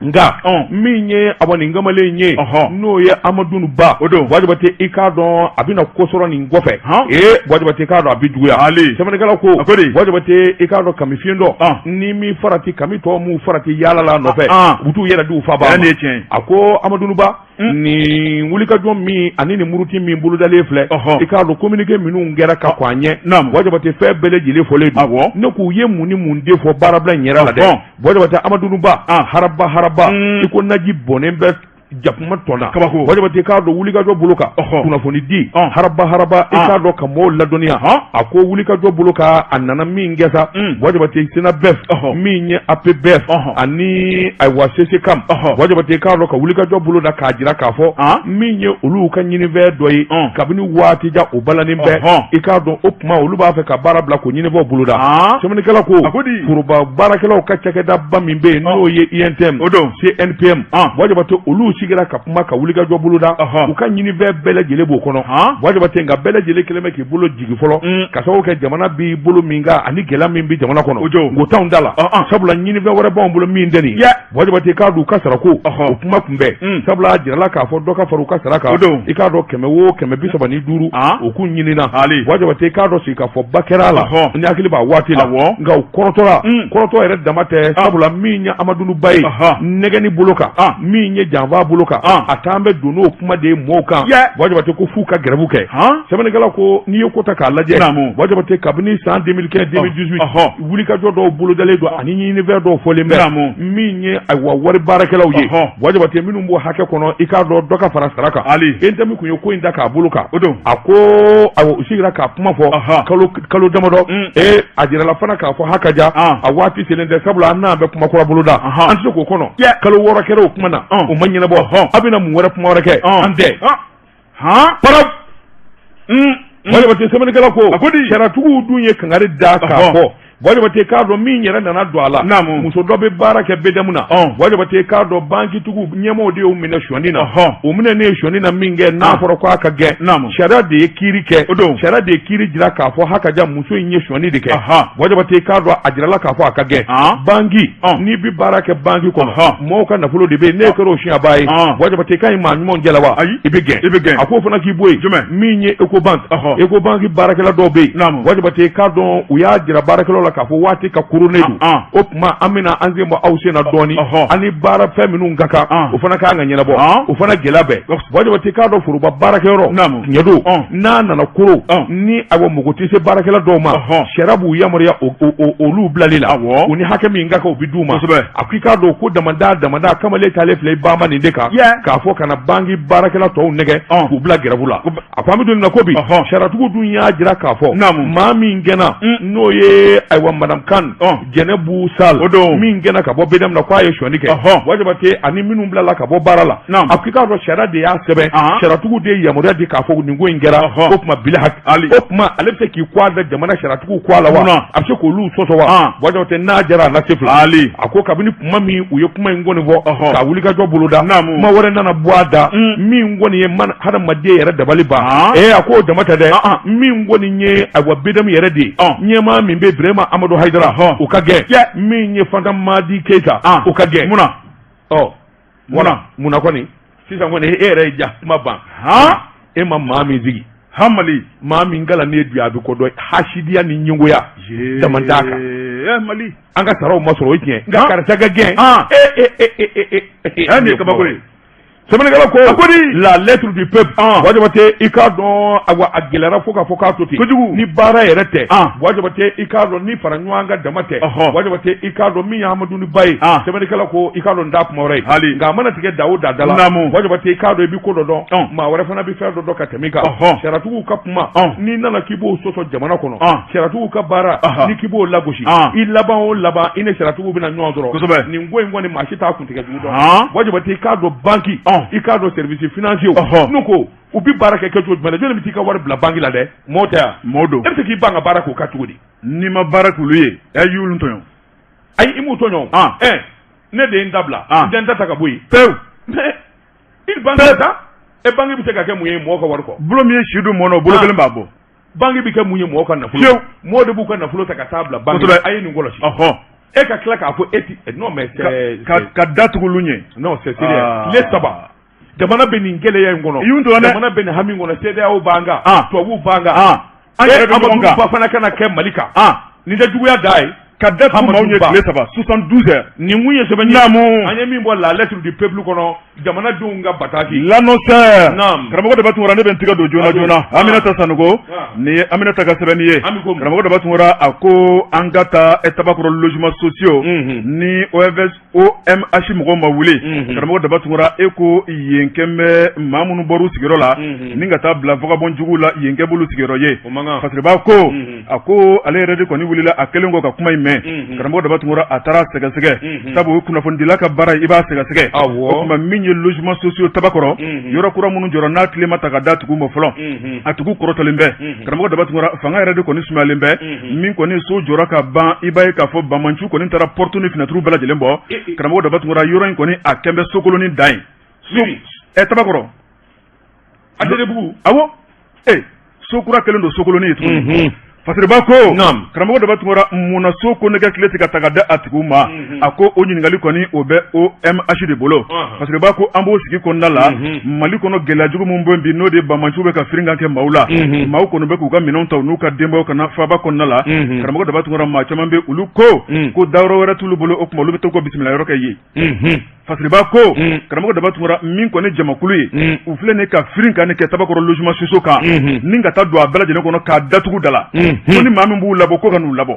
Speaker 1: nka min ye awa nin kamalen ye n'o ye Amadu Ba o don Buwa Jabate i k'a dɔn a bɛna ko sɔrɔ nin kɔfɛ ee Buwa Jabate k'a dɔn a bɛ juguya sɛbɛnnikɛla ko Buwa Jabate i k'a dɔn kami fiyentɔ ni min farati kami tɔ m'u farati yaala la nɔfɛ u bɛ t'u yɛrɛ di u fa ba ma a ko Amadu Ba nin wulikajɔ min ani nin muruti min bolodalen filɛ i k'a dɔn communiqué minnu kɛra ka kɔn a ɲɛ Buwa Jabate fɛn bɛɛ lajɛlen fɔlen don ne k'u ye mun ni mun de fɔ baarabila in yɛrɛ la dɛ Buwa Jabate Amadu Ba haraba haraba i ko naji bɔnnen bɛ jakuma tɔn na kabako Buwa Jabate k'a dɔn wulikajɔ bolo kan kunnafoni di haraba haraba i k'a dɔn ka mɔgɔw ladɔnniya a ko wulikajɔ bolo kan a nana min kɛ sa Buwa Jabate SYNABEF min ye APBEF ani ayiwa CSCAM Buwa Jabate k'a dɔn ka wulikajɔ bolo da k'a jira k'a fɔ min ye olu ka ɲinifɛn dɔ ye kabini waati jan o balanin bɛ i k'a dɔn o tuma olu b'a fɛ ka baara bila k'o ɲinifɛnw boloda sɛbɛnnikɛla ko foroba baarakɛlaw ka cakɛdaba min bɛ yen n'o ye UNTM CNPM Buwa Jabate olu sigira ka kuma ka wulikajɔ boloda u ka ɲinifɛn bɛɛ lajɛlen b'o kɔnɔ Buwa Jabate nka bɛɛ lajɛlen kɛlen bɛ k'i bolo jigin fɔlɔ ka sababu kɛ jamana b'i bolo min kan ani gɛlɛya min bɛ jamana kɔnɔ o t'anw da la sabula ɲinifɛn wɛrɛ b'anw bolo min tɛ nin ye Buwa Jabate k'a dɔn u ka sarako o kuma tun bɛ sabula a jirala k'a fɔ dɔ ka fara u ka sara kan i k'a dɔn 100 o 135 o kun ɲinina Buwa Jabate k'a dɔn sigikafɔba kɛra a la ni hakili b'a waati la nka u kɔrɔtɔra kɔrɔtɔ yɛrɛ dama tɛ sabula min ye Amadu Ba ye nɛgɛni bolo kan min ye janfa bolo kan a taa bɛ don n'o kuma de ye mɔgɔw kan Buwa Jabate ko f'u ka grève kɛ sɛbɛnnikɛla ko n'i ye ko ta k'a lajɛ Buwa Jabate kabini san 2015 2018 wulikajɔ dɔw bolodalen don ani ɲinifɛn dɔw fɔlen bɛ min ye ayiwa wari baarakɛlaw ye Buwa Jabate minnu b'o hakɛ kɔnɔ i k'a dɔn dɔ ka fara sara kan UNTM kun ye ko in da k'a bolo kan a ko ayiwa u sigira k'a kuma fɔ kalo damadɔ ee a jirala fana k'a fɔ hakaja a waati selen tɛ sabula an n'an bɛ kuma kura boloda an tɛ se k'o kɔnɔ kalo 6 kɛra o kuma na o ma ɲɛnabɔ a bɛna mun wɛrɛ kuma wɛrɛ kɛ an tɛ para Buwa Jabate sɛbɛnnikɛla ko a ko di sariyatigiw dun ye kangari da k'a fɔ Buwa Jabate k'a dɔn min yɛrɛ nana don a la muso dɔ bɛ baara kɛ BDM na Buwa Jabate k'a dɔn bankitigiw ɲɛmaaw de y'o minɛ sonyani na o minɛnen sonyani na min kɛ n'a fɔra ko a ka gɛn sariya de ye kiiri kɛ o don sariya de ye kiiri jira k'a fɔ hakaja muso in ye sonyani de kɛ Buwa Jabate k'a dɔn a jirala k'a fɔ a ka gɛn banki n'i bɛ baara kɛ banki kɔnɔ mɔgɔw ka nafolo de bɛ yen n'e kɛra o sonyabaa ye Buwa Jabate k'a ye maa ɲumanw jɛla wa i bɛ gɛn i bɛ gɛn a k'o fana k'i bɔ yen jumɛn min ye Ecobank Ecobank baarakɛla dɔw bɛ yen Buwa Jabate k'a dɔn u y'a jira baarakɛlaw la k'a fɔ waati ka koronnen don o tuma an bɛna an sen bɔ aw sen na dɔɔnin ani baara fɛn minnu ka kan o fana ka kan ka ɲɛnabɔ o fana gɛlɛya bɛɛ Buwa Jabate k'a dɔn foroba baarakɛyɔrɔ tiɲɛ don n'a nana koro ni awa mɔgɔ tɛ se baarakɛla dɔw ma sariya b'u yamaruya olu bilali la u ni hakɛ min ka kan o bɛ d'u ma a ko i k'a dɔn ko damada damada kamalen taalen filɛ i banba nin de kan k'a fɔ ka na banki baarakɛla tɔw nɛgɛ k'u bila gɛrɛbu la a ko an bɛ don min na ko bi sariyatigiw dun y'a jira k'a fɔ maa min gɛnna n'o ye ayiwa madame Kane Jɛnɛbu Sall o don min gɛnna ka bɔ BDM na k'a ye sonyani kɛ Buwa Jabate ani minnu bilala ka bɔ baara la a ko i k'a dɔn sariya de y'a sɛbɛn sariyatigiw de ye yamaruya di k'a fɔ nin ko in kɛra o tuma bila o tuma ale bɛ se k'i kɔ da jamana sariyatigiw kɔ la wa a bɛ se k'olu sɔsɔ wa Buwa Jabate n'a jara a na se fila a ko kabini kuma min u ye kuma in kɔni fɔ ka wulikajɔ boloda kuma wɛrɛ nana bɔ a da min kɔni ye hadamaden yɛrɛ dabali ban ee a k'o dama tɛ dɛ min kɔni ye ayiwa BDM yɛrɛ de ye ɲɛmaa min bɛ Birema Amadu Hayidara o ka gɛn min ye Fanta Madi Keyita o ka gɛn munna ɔ munna kɔni sisan kɔni e yɛrɛ ye ja kuma ban e ma maa min sigi hamali maa min kalannen bi a bɛ ko dɔn hasidiya ni ɲɛngoya dama d'a kan.
Speaker 2: Mali
Speaker 1: an ka saraw ma sɔrɔ, o ye tiɲɛ, nka karisa ka gɛn, e e e e e
Speaker 2: nin ye kabako ye.
Speaker 1: Sɛbɛnnikɛla ko, a ko di, la lettre du peuple. Buwa Jabate, i k'a dɔn, awa, a gɛlɛyara fo k'a fɔ k'a to ten.
Speaker 2: Kojugu.
Speaker 1: Ni baara yɛrɛ tɛ, Buwa Jabate, i k'a dɔn, ni fara ɲɔgɔn kan dama tɛ, Buwa Jabate, i k'a dɔn, min ye Amadou Ba ye, sɛbɛnnikɛla ko, i k'a dɔn, n t'a kuma wɛrɛ ye.
Speaker 2: Hali.
Speaker 1: Nka a mana tigɛ da o da da la, Buwa Jabate, i k'a dɔn, i bɛ ko dɔ dɔn, maa wɛrɛ fana bɛ fɛn dɔ dɔn ka tɛmɛ i kan. Sariyatigiw ka kuma, n'i nana k'i b'o sɔsɔ jamana kɔnɔ, sariyatigiw ka baara, n'i k'i b'o lagosi, i laban o laban, i ni sariyatigiw bɛna ɲɔgɔn sɔrɔ. Nin ko in kɔni, maa si t'a kuntigɛ jugu dɔn. Buwa Jabate, i k'a dɔn, banque, i k'a dɔn, service financier, n'u ko u bɛ baara kɛ kɛcogo jumɛn na, jɔnni bɛ t'i ka wari bila banque la dɛ? Mɔɔ tɛ yan?
Speaker 2: Mɔɔ don.
Speaker 1: E bɛ se k'i ban ka baara k'o kan cogo di?
Speaker 2: N'i ma baara k'olu ye, ɛ, y'olu tɔɲɔ.
Speaker 1: Ayi, i m'u tɔɲɔ. Ɛ, ne de ye n ta bila, n tɛ n ta ta ka bɔ yen
Speaker 2: pewu.
Speaker 1: Mais i banque ta, e banque bɛ se ka kɛ mun ye mɔgɔ ka wari kɔ?
Speaker 2: Bolo min ye si dun mɔɔ na, o bolo kelen b'a bɔ.
Speaker 1: Banque bɛ kɛ mun ye mɔgɔ ka nafolo? Mɔgɔ de b'u ka nafolo ta ka taa bila banque. A ye nin kɔlɔsi. E ka tila k'a fɔ e ti, non mais
Speaker 2: c'est ka da tugu olu ɲɛ.
Speaker 1: Non, c'est sérieux. Tile 3, jamana bɛ nin gɛlɛya in kɔnɔ, jamana bɛ nin hami kɔnɔ, CEDEAO b'an kan, tubabuw b'an kan,
Speaker 2: an yɛrɛ bɛ ɲɔgɔn kan.
Speaker 1: Ba fana kana kɛ Mali kan, nin tɛ juguya da ye.
Speaker 2: Ka da tugu maaw ɲɛ tile 3, 72 heures.
Speaker 1: Nin kun ye sɛbɛn ye.
Speaker 2: Naamu.
Speaker 1: An ye min bɔ la lettre du peuple kɔnɔ, jamanadenw ka bataki.
Speaker 2: L'annonceur.
Speaker 1: Naam.
Speaker 2: Karamɔgɔ Daba Tunkara, ne bɛ n tigɛ don joona joona. Aminata Sanogo, nin ye Aminata ka sɛbɛnni ye. Karamɔgɔ Daba Tunkara, a ko an ka taa Tabakɔrɔ logements sociaux ni OMS OMH mɔgɔw ma wuli. Karamɔgɔ Daba Tunkara, e ko yen kɛn bɛ maa minnu bɔr'u sigiyɔrɔ la ni ka taa bila vagabond juguw la, yen kɛ b'olu sigiyɔrɔ ye. Fasiriba ko, a ko ale yɛrɛ de kɔni wulila a kɛlen kɔ ka kuma in mɛn. Karamɔgɔ Daba Tunkara, a taara sɛgɛsɛgɛ, sabu kunnafonidila ka baara, i b'a sɛgɛsɛgɛ. O tuma, min ye logements sociaux Tabakɔrɔ, yɔrɔ kura minnu jɔra n'a tile ma ta ka da tugu ma fɔlɔ, a tugu kɔrɔtɔlen bɛ. Karamɔgɔ Daba Tunkara, fanga yɛrɛ de kɔni sumayalen bɛ. Min kɔni so jɔra ka ban, i b'a ye k'a fɔ banbaanciw kɔni taara porte ni fenêtre bɛɛ lajɛlen bɔ. Karamɔgɔ Daba Tunkara, yɔrɔ in kɔni, a kɛn bɛ sokolonin dan ye ɛ Tabakɔrɔ.
Speaker 1: ATT-bugu.
Speaker 2: Awɔ, e so kura kɛlen don sokolonin ye tuguni. Fasiriba ko, karamɔgɔ Daba Tunkara, mun na so ko nɛgɛ tile tɛ ka ta ka da a tigiw ma? A ko o ɲininkali kɔni, o bɛ OMH de bolo. Fasiriba ko an b'o sigi kɔnɔna la, Mali kɔnɔ, gɛlɛya jugu min bɛ bi, n'o de banbaanciw bɛ ka firinkan kɛ maaw la, maaw kɔni bɛ k'u ka minɛnw ta u n'u ka denbayaw ka na faaba kɔnɔna la. Karamɔgɔ Daba Tunkara, maa caman bɛ, olu ko ko dayɔrɔ wɛrɛ t'olu bolo, o tuma olu bɛ to ka bisimila yɔrɔ kɛ yen. Fasiriba ko, karamɔgɔ Daba Tunkara, min kɔni jamakulu ye, u filɛ nin ka firin ka nin kɛ Tabakɔrɔ logement sociaux kan ni ka taa don a bɛɛ lajɛlen kɔnɔ k'a datugu da la, ko ni maa min b'u labɔ, ko ka n'u labɔ.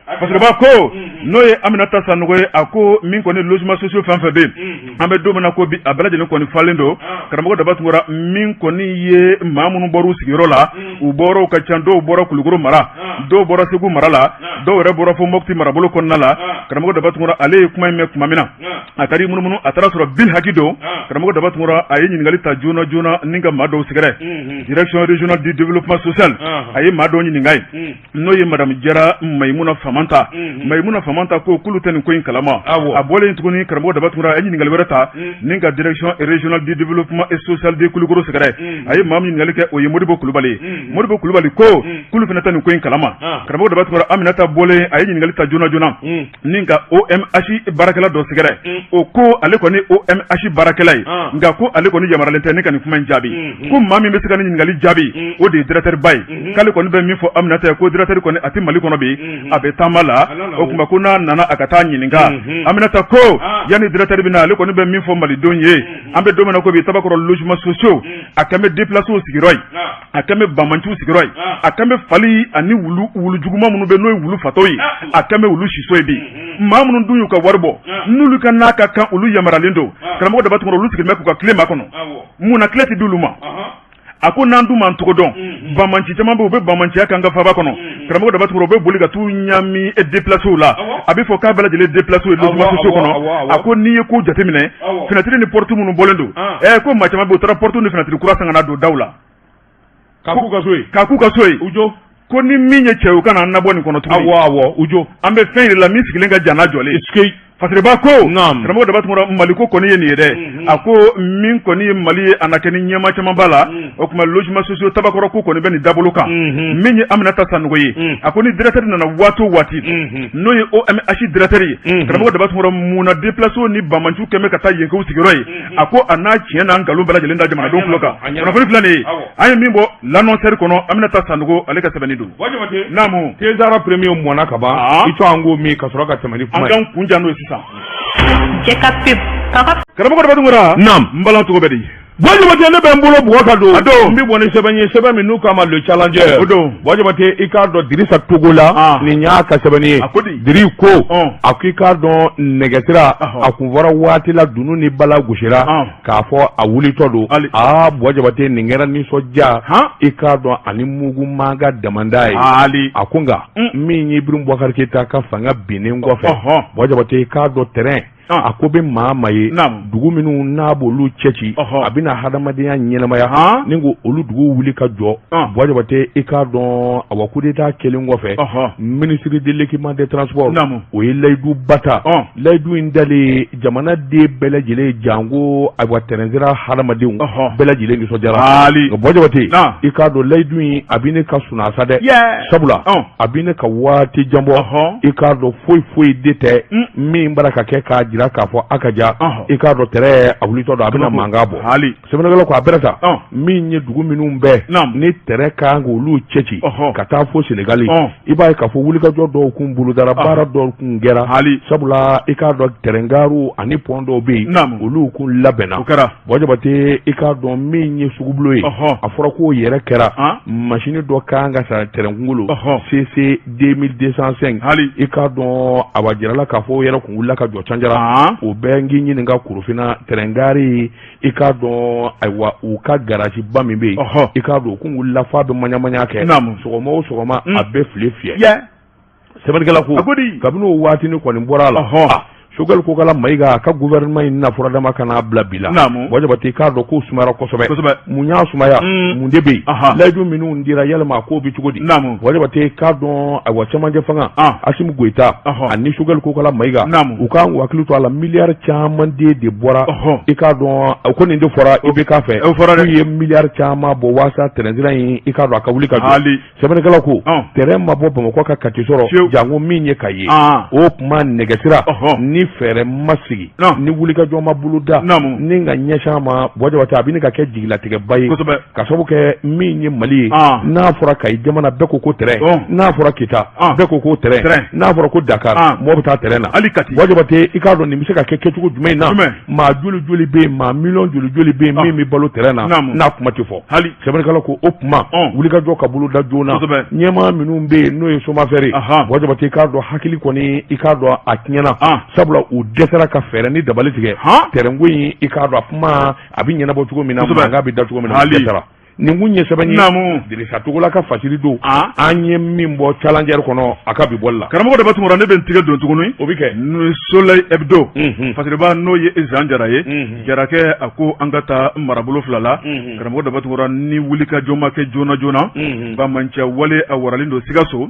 Speaker 2: Fasiriba ko, n'o ye Aminata Sanogo ye, a ko min kɔni logement sociaux fɛn fɛn bɛ yen, an bɛ don min na ko bi, a bɛɛ lajɛlen kɔni falen don. Karamɔgɔ Daba Tunkara, min kɔni ye maa minnu bɔra u sigiyɔrɔ la, u bɔyɔrɔw ka ca, dɔw bɔra Kulukoro mara, dɔw bɔra Segu mara la, dɔw yɛrɛ bɔra fo Mopti marabolo kɔnɔna la. Karamɔgɔ Daba Tunkara, ale ye kuma in mɛn tuma min na, a taara i munumunu, a taara sɔrɔ bil haki don. Karamɔgɔ Daba Tunkara, a ye ɲininkali ta joona joona ni ka maa dɔw sɛgɛrɛ, direction régionale du développement social, a ye maa dɔw ɲininka yen, n'o ye madame Jara Mayimuna Famanta. Mayimuna Famanta ko k'olu tɛ nin ko in kalama. A bɔlen tuguni, karamɔgɔ Daba Tunkara, a ye ɲininkali wɛrɛ ta ni ka direction régionale du développement et social de Kulukoro sɛgɛrɛ. A ye maa min ɲininkali kɛ, o ye Modibo Kulubali ye. Modibo Kulubali ko k'olu fana tɛ nin ko in kalama. Karamɔgɔ Daba Tunkara, Aminata bɔlen, a ye ɲininkali ta joona joona ni ka OMH baarakɛla dɔ sɛgɛrɛ. O ko ale kɔni OMH baarakɛla ye, nka ko ale kɔni yamaruyalen tɛ ne ka nin kuma in jaabi, ko maa min bɛ se ka nin ɲininkali jaabi, o de ye directeur ba ye. K'ale kɔni bɛ min fɔ Aminata ye, ko directeur kɔni a tɛ Mali kɔnɔ bi, a bɛ taama la, o tuma ko n'a nana, a ka taa ɲininka. Aminata ko yanni directeur bɛ na, ale kɔni bɛ min fɔ malidenw ye, an bɛ don min na ko bi, Tabakɔrɔ logements sociaux, a kɛn bɛ déplacés sigiyɔrɔ ye, a kɛn bɛ banbaanciw sigiyɔrɔ ye, a kɛn bɛ fali ani wulu, wulu juguman minnu bɛ, n'o ye wulu fatɔw ye, a kɛn bɛ olu siso ye bi. Maa minnu dun y'u ka wari bɔ, n'olu ka n'a ka kan, olu yamaruyalen don. Karamɔgɔ Daba Tunkara, olu sigilen bɛ k'u ka tile makɔnɔ, mun na tile tɛ di olu ma? A ko n'an dun m'an tɔgɔ dɔn, banbaanci caman bɛ, u bɛ banbaanciya k'an ka faaba kɔnɔ. Karamɔgɔ Daba Tunkara, u bɛ boli ka t'u ɲami déplacés la. A bɛ fɔ k'a bɛɛ lajɛlen déplacés ye logements sociaux kɔnɔ. A ko n'i ye ko jateminɛ, fenêtre ni porte minnu bɔlen don, ko maa caman bɛ, u taara porte ni fenêtre kura san ka na don daw la.
Speaker 1: K'a k'u ka so ye.
Speaker 2: K'a k'u ka so ye.
Speaker 1: U jo.
Speaker 2: Ko ni min ye cɛ ye, u kana an nabɔ nin kɔnɔ tuguni.
Speaker 1: Awɔ, u jo.
Speaker 2: An bɛ fɛn yir'i la min sigilen ka jan n'a jɔlen.
Speaker 1: Est-ce que
Speaker 2: Fasiriba ko karamɔgɔ Daba Tunkara Mali ko kɔni ye nin ye dɛ a ko min kɔni ye Mali ye a na kɛ ni ɲɛmaa caman b'a la o tuma logement sociaux tabakɔrɔ ko kɔni bɛ nin dabolo kan min ye Aminata Sanogo ye a ko ni directeur nana waati o waati n'o ye OMH directeur ye karamɔgɔ Daba Tunkara mun na déplacés ni banbaanciw kɛlen bɛ ka taa yen k'u sigiyɔrɔ ye a ko a n'a tiɲɛ n'a nkalon bɛɛ lajɛlen da jamanadenw tulo kan kunnafoni filɛ nin ye an ye min bɔ l'annonceur kɔnɔ Aminata Sanogo ale ka sɛbɛnni don
Speaker 1: naamu Tezara premier mɔnna ka ban i to an k'o min ka sɔrɔ ka tɛmɛ ni
Speaker 2: kuma ye an k'an kun ja n'o ye sisan
Speaker 3: Cɛ ka pub
Speaker 2: karamɔgɔ Daba Tunkara
Speaker 1: naam
Speaker 2: n balan cogo bɛ di
Speaker 1: Buwa Jabate ne bɛ n bolo bugɔ ka don a don n bɛ bɔ ni sɛbɛn ye sɛbɛn min n'u k'a ma le challenger
Speaker 2: o don
Speaker 1: Buwa Jabate i k'a dɔn Dirisa Togola
Speaker 2: ah.
Speaker 1: nin y'a ka sɛbɛnni ye
Speaker 2: a ko di
Speaker 1: Diri ko
Speaker 2: a
Speaker 1: ko i k'a dɔn nɛgɛsira a kun fɔra waati la dunun ni bala gosira
Speaker 2: ah.
Speaker 1: k'a fɔ a wulitɔ don aa Buwa Jabate nin kɛra nisɔndiya i k'a dɔn ani mugu mankan damanda
Speaker 2: ye
Speaker 1: a ko nka mm. min ye Ibrahim Boubacar Keita ka fanga binnen kɔfɛ Buwa Jabate i k'a dɔn tɛrɛn a ko bɛ maa ma ye dugu minnu n'a b'olu cɛci a bɛna hadamadenya ɲɛnamaya ni ko olu dugu wuli ka jɔ Buwa Jabate i k'a dɔn awa coup d'état kɛlen kɔfɛ ministre de l'équipement des transports o ye layiduba ta layidu in dalen jamanaden bɛɛ lajɛlen janko ayiwa tɛrɛnsira hadamadenw bɛɛ lajɛlen nisɔndiyara nka Buwa Jabate i k'a dɔn layidu in a bɛ ne ka sunaa sa dɛ sabula a bɛ ne ka waati jan bɔ i k'a dɔn foyi foyi de tɛ min bara ka kɛ k'a jira k'a fɔ a ka ja i k'a dɔn tɛrɛn a wulitɔ don a bɛna mankan bɔ sɛbɛnnikɛla ko a bɛrɛ ta min ye dugu minnu bɛɛ ni tɛrɛn kan k'olu cɛci ka taa fo Senegali i b'a ye k'a fɔ wulikajɔ dɔw kun bolodara baara dɔw kun kɛra sabula i k'a dɔn tɛrɛngaru ani pɔn dɔw bɛ yen olu kun labɛnna Buwa Jabate i k'a dɔn min ye sugubulon ye a fɔra k'o yɛrɛ kɛra masini dɔ kan ka san tɛrɛn kunkolo CC 2205 i k'a dɔn a b'a jirala k'a fɔ o yɛrɛ kun wulila ka jɔ Canjara o bɛ n k'i ɲininka Korofina tɛrɛngari i k'a dɔn ayiwa u ka garaziba min bɛ yen i k'a dɔn u kun wulila f'a bɛ maɲamaɲa kɛ sɔgɔma o sɔgɔma a bɛ file fiyɛ sɛbɛnnikɛla ko kabini o waati ni kɔni bɔra a la Sogɛli Kokala Mayiga a ka gouvernement in na furadama ka n'a bila bi la Buwa Jabate i k'a dɔn k'o sumayara kosɛbɛ mun y'a sumaya mun de bɛ yen layidu minnu dira yalima a ko bɛ cogo di Buwa Jabate i k'a dɔn ayiwa cɛmancɛ fanga Asimi Goyita ani Sogɛli Kokala Mayiga u kan k'u hakili to a la miliyari caman de bɔra i k'a dɔn ko nin de fɔra IBK fɛ k'u ye miliyari caman bɔ walasa tɛrɛnsira in i k'a dɔn a ka wuli ka jɔ sɛbɛnnikɛla ko tɛrɛn ma bɔ Bamakɔ ka Kati sɔrɔ janko min ye Kayi ye o tuma nɛgɛsira ni fɛɛrɛ ma sigi ni wulikajɔ ma boloda ni ka ɲɛsin a ma Buwa Jabate a bɛ ka kɛ jigilatigɛba ye ka sababu kɛ min ye Mali ye n'a fɔra Kayi jamana bɛɛ ko ko tɛrɛn n'a fɔra Kita bɛɛ ko ko tɛrɛn n'a fɔra ko Dakar mɔgɔ bɛ taa tɛrɛn na
Speaker 2: hali Kati
Speaker 1: Buwa Jabate i k'a dɔn nin bɛ se ka kɛ kɛcogo jumɛn na maa joli joli bɛ yen maa miliyɔn joli joli bɛ yen min bɛ balo tɛrɛn na n'a kuma tɛ fɔ
Speaker 2: hali
Speaker 1: sɛbɛnnikɛla ko o tuma wulikajɔ ka boloda joona ɲɛmaa minnu bɛ yen n'o ye SOMAFER ye Buwa Jabate i k'a dɔn hakili kɔni i k'a dɔn a tiɲɛna sabula u dɛsɛra ka fɛɛrɛ ni dabali tigɛ tɛrɛnko in i k'a dɔn a kuma a bɛ ɲɛnabɔ cogo min na mankan bɛ da cogo min na u dɛsɛra nin kun ye sɛbɛn ye
Speaker 2: naamu
Speaker 1: Dirisa Togola ka fasiri don an ye min bɔ Challenger kɔnɔ a ka bi bɔli la
Speaker 2: karamɔgɔ Daba Tunkara ne bɛ n tigɛ don tuguni
Speaker 1: o bɛ kɛ
Speaker 2: Soleil Hebdo fasiriba n'o ye Zan Jara ye Jarakɛ a ko an ka taa marabolo fila la karamɔgɔ Daba Tunkara ni wulikajɔ ma kɛ joona joona banbaanciya wale a waralen don Sikaso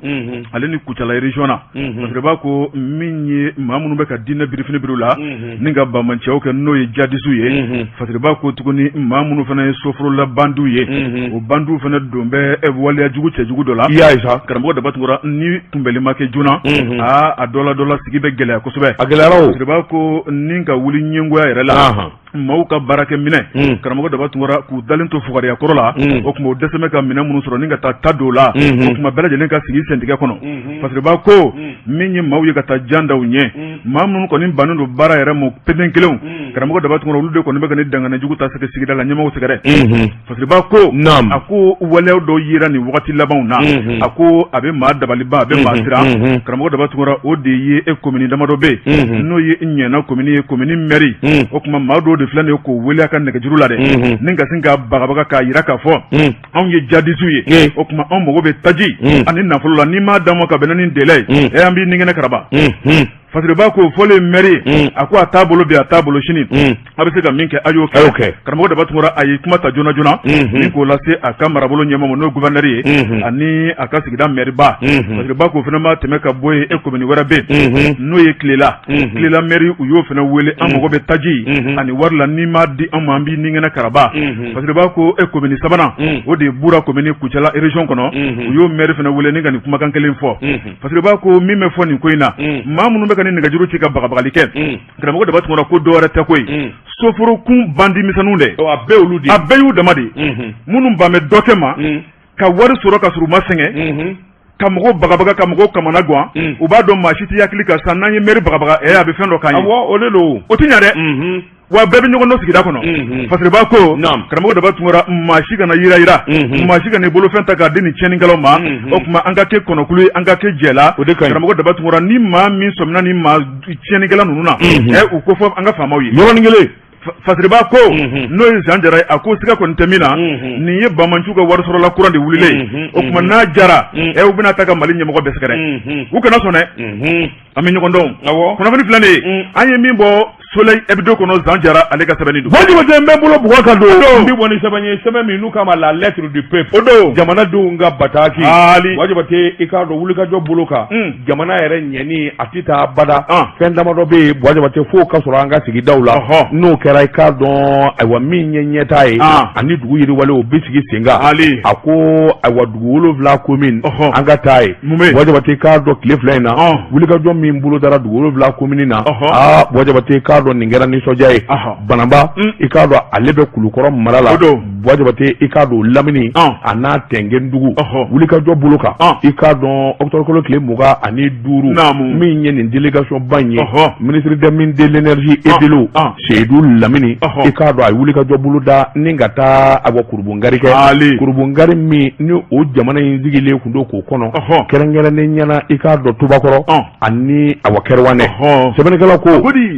Speaker 2: ale ni Kucala région na fasiriba ko min ye maa minnu bɛ ka diinɛ birifini biri u la ni ka banbaanciyaw kɛ n'o ye jadisiw ye fasiriba ko tuguni maa minnu fana ye soforola bandiw ye o bandiw fana don bɛ waleya jugu cɛjugu dɔ la
Speaker 1: i y'a ye sa
Speaker 2: karamɔgɔ Daba Tunkara ni kunbɛli ma kɛ joona aa a dɔ la dɔ la sigi bɛ gɛlɛya kosɛbɛ
Speaker 1: a gɛlɛyara o
Speaker 2: fasiriba ko ni ka wuli ɲɛngoya yɛrɛ la maaw ka baarakɛ minɛ karamɔgɔ Daba Tunkara k'u dalen to fugariya kɔrɔ la o tuma o dɛsɛ bɛ ka minɛn minnu sɔrɔ ni ka taa ta don la o tuma bɛɛ lajɛlen ka sigi sentigɛ kɔnɔ fasiriba ko min ye maaw ye ka taa jan da u ɲɛ maa minnu kɔni bannen don baara yɛrɛ ma peten kelenw karamɔgɔ Daba Tunkara olu de kɔni bɛ ka nin danganiya jugu ta sɛgɛ sigida la ɲɛmaaw sɛgɛrɛ fasiriba ko a ko waleya dɔw yera nin wagati labanw na a ko a bɛ maa dabaliban a bɛ maa siran karamɔgɔ Daba Tunkara o de ye e komini damadɔ bɛ yen n'o ye Ɲɛna komini ye komini mɛri o tuma maa dɔw de filɛ nin ye k'o wele a ka nɛgɛjuru la dɛ ni ka sin ka bagabaga k'a jira k'a fɔ anw ye jadisiw ye o tuma anw mago bɛ taji ani nafolo la n'i m'a d'an ma ka bɛn ni délai ye an b'i ni kɛnɛ karaba. Fasiriba ko fɔlen mɛri a ko a t'a bolo bi a t'a bolo sini a bɛ se ka min kɛ a y'o kɛ. Karamɔgɔ Daba Tunkara a ye kuma ta joona joona ni k'o lase a ka marabolo ɲɛmaa ma, n'o gouverneur ye, ani a ka sigida mɛriba. Fasiriba ko fana ma tɛmɛ ka bɔ yen, e commune wɛrɛ bɛ yen, n'o ye Kilela. Kilela mɛri, u y'o fana wele, an mago bɛ taji ani wari la, n'i m'a di an ma, an b'i ni kɛnɛ karaba. Fasiriba ko e commune sabanan, o de ye Bura commune Kucala région kɔnɔ, u y'o mɛri fana wele ni ka nin kumakan kelen fɔ. Fasiriba ko min bɛ fɔ nin ko in na, maa minnu bɛ ka nin nɛgɛjuru ci ka bagabagali kɛ, karamɔgɔ Daba Tunkara, ko dɔwɛrɛ tɛ koyi, soforokun bandi misɛnninw dɛ,
Speaker 1: a bɛɛ olu de,
Speaker 2: a bɛɛ y'u dama de ye, minnu ban bɛ dɔ kɛ ma ka wari sɔrɔ ka sɔrɔ u ma sɛgɛn, ka mɔgɔw bagabaga, ka mɔgɔw kamana gan. U b'a dɔn maa si tɛ hakili ka san n'an ye mɛri bagabaga, a bɛ fɛn dɔ k'an ye.
Speaker 1: O de don.
Speaker 2: O tɛ ɲɛ dɛ. Wa bɛɛ bɛ ɲɔgɔn dɔn sigida kɔnɔ. Fasiriba ko karamɔgɔ Daba Tunkara, maa si kana yira yira, maa si kana i bolofɛn ta k'a di nin tiɲɛnikɛlaw ma. O tuma an ka kɛ kɔnɔkulu ye, an ka kɛ jɛ la.
Speaker 1: O de ka ɲi.
Speaker 2: Karamɔgɔ Daba Tunkara, ni maa min sɔmina ni maa tiɲɛnikɛla ninnu na, u ko fɔ an ka faamaw ye.
Speaker 1: Yɔrɔnin kelen.
Speaker 2: Fasiriba ko, n'o ye Zan Jara ye, a ko siga kɔni tɛ min na, nin ye banbaanciw ka wari sɔrɔla kuran de wulilen. O tuma n'a jara, u bɛna taa ka Mali ɲɛmɔgɔ bɛɛ sɛgɛrɛ. U kana sɔn dɛ, an bɛ ɲɔgɔn dɔn. Kunnafoni filɛ nin ye, an ye min bɔ Soleil Hebdo kɔnɔ, Zan Jara ale ka sɛbɛnni don.
Speaker 1: Buwa Jabate, n bɛ bolo bugɔ ka don, n bɛ bɔ ni sɛbɛn ye, sɛbɛn min n'u k'a ma la lettre du peuple.
Speaker 2: O don.
Speaker 1: Jamanadenw ka bataki.
Speaker 2: Ali.
Speaker 1: Buwa Jabate, i k'a dɔn wulikajɔ bolo kan, jamana yɛrɛ ɲɛni a tɛ taa abada. Fɛn damadɔ bɛ yen, Buwa Jabate, f'o ka sɔrɔ an ka sigidaw la. N'o kɛra, i k'a dɔn, ayiwa, min ye ɲɛtaa ye ani dugu yiriwalen, o bɛ sigi sen kan.
Speaker 2: Ali.
Speaker 1: A ko ayiwa, dugu 7 commune, an ka taa yen. Buwa Jabate, k'a dɔn tile 2 in na, wulikajɔ min bolodara dugu 7 commune na, aa, Buwa Jabate, k'a dɔn nin kɛra nisɔndiya ye. Bananba, i k'a dɔn ale bɛ Kulukɔrɔ mara la. Buwa Jabate, i k'a dɔn lamini a n'a Tɛnkɛndugu, wulikajɔ bolo kan, i k'a dɔn octobre kalo tile 25, min ye nin délégation ba in ye, ministre des mines, de l'énergie et de l'eau, Seyidu Lamini, i k'a dɔn a ye wulikajɔ boloda ni ka taa awa Kurubungari kɛ. Kurubungari min ni o jamana in sigilen tun don k'o kɔnɔ, kɛrɛnkɛrɛnnen ɲɛna, i k'a dɔn Tubakɔrɔ ani awa Kɛrɛwanɛ. Sɛbɛnnikɛla ko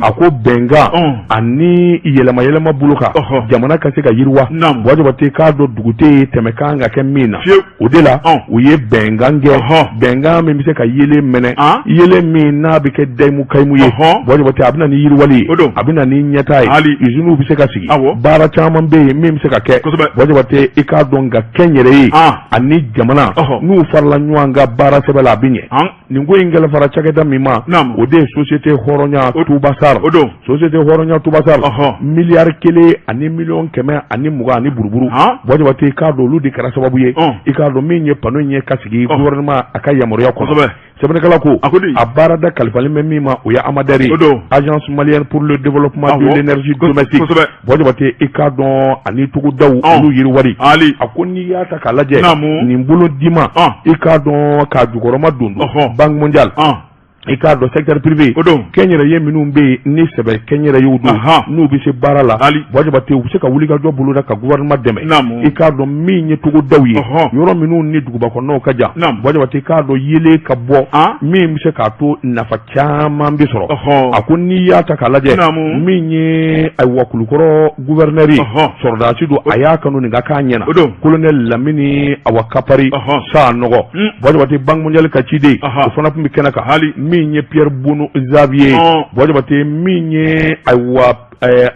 Speaker 1: a ko bɛnkan ani yɛlɛma yɛlɛma bolo kan, jamana ka se ka yiriwa. Buwa Jabate, k'a dɔn dugu tɛ yen tɛmɛ kan ka kɛ min na, o de la u ye bɛnkan kɛ, bɛnkan min bɛ se ka yeelen mɛnɛ, yeelen min n'a bɛ kɛ dayimu kayimu ye. Buwa Jabate, a bɛ na ni yiriwali ye, a bɛ na ni ɲɛtaa ye, usines bɛ se ka sigi, baara caman bɛ yen min bɛ se ka kɛ. Buwa Jabate, i k'a dɔn nka kɛnyɛrɛye ani jamana n'u farala ɲɔgɔn kan baara sɛbɛ la, a bɛ ɲɛ. Nin ko in kalifara cakɛda min ma, o de ye société hɔrɔnya Tubasar. Société hɔrɔnya Tubasar, miliyari 1 ani miliyɔn 120 ani buruburu. Buwa Jabate, i k'a dɔn olu de kɛra sababu ye, i k'a dɔn min ye panneau in ye ka sigi gouvernement a ka yamaruya kɔnɔ. Sɛbɛnnikɛla ko a baarada kalifalen bɛ min ma, o ye AMADER ye, Agence malienne pour le développement de l'énergie domestique. Buwa Jabate, i k'a dɔn ani togodaw olu yiriwali. A ko n'i y'a ta k'a lajɛ, nin bolo dima, i k'a dɔn k'a jukɔrɔma don don Banque mondiale, i k'a dɔn secteur privé, kɛnyɛrɛye minnu bɛ yen ni sɛbɛ kɛnyɛrɛyew don, n'u bɛ se baara la, Buwa Jabate, u bɛ se ka wulikajɔ boloda ka gouvernement dɛmɛ. I k'a dɔn min ye togodaw ye, yɔrɔ minnu ni duguba kɔnɔnaw ka jan, Buwa Jabate, i k'a dɔn yeelen ka bɔ min bɛ se k'a to nafa caman bɛ sɔrɔ. A ko n'i y'a ta k'a lajɛ, min ye ayiwa Kulukɔrɔ gouverneur ye, sɔrɔdasi don, a y'a kanu nin ka k'a ɲɛna, colonel Lamini awa Kapari Sanɔgɔ. Buwa Jabate, Banque mondiale ka ciden, o fana tun bɛ kɛnɛ kan, min ye Pierre Bono Xavier. Buwa Jabate, min ye ayiwa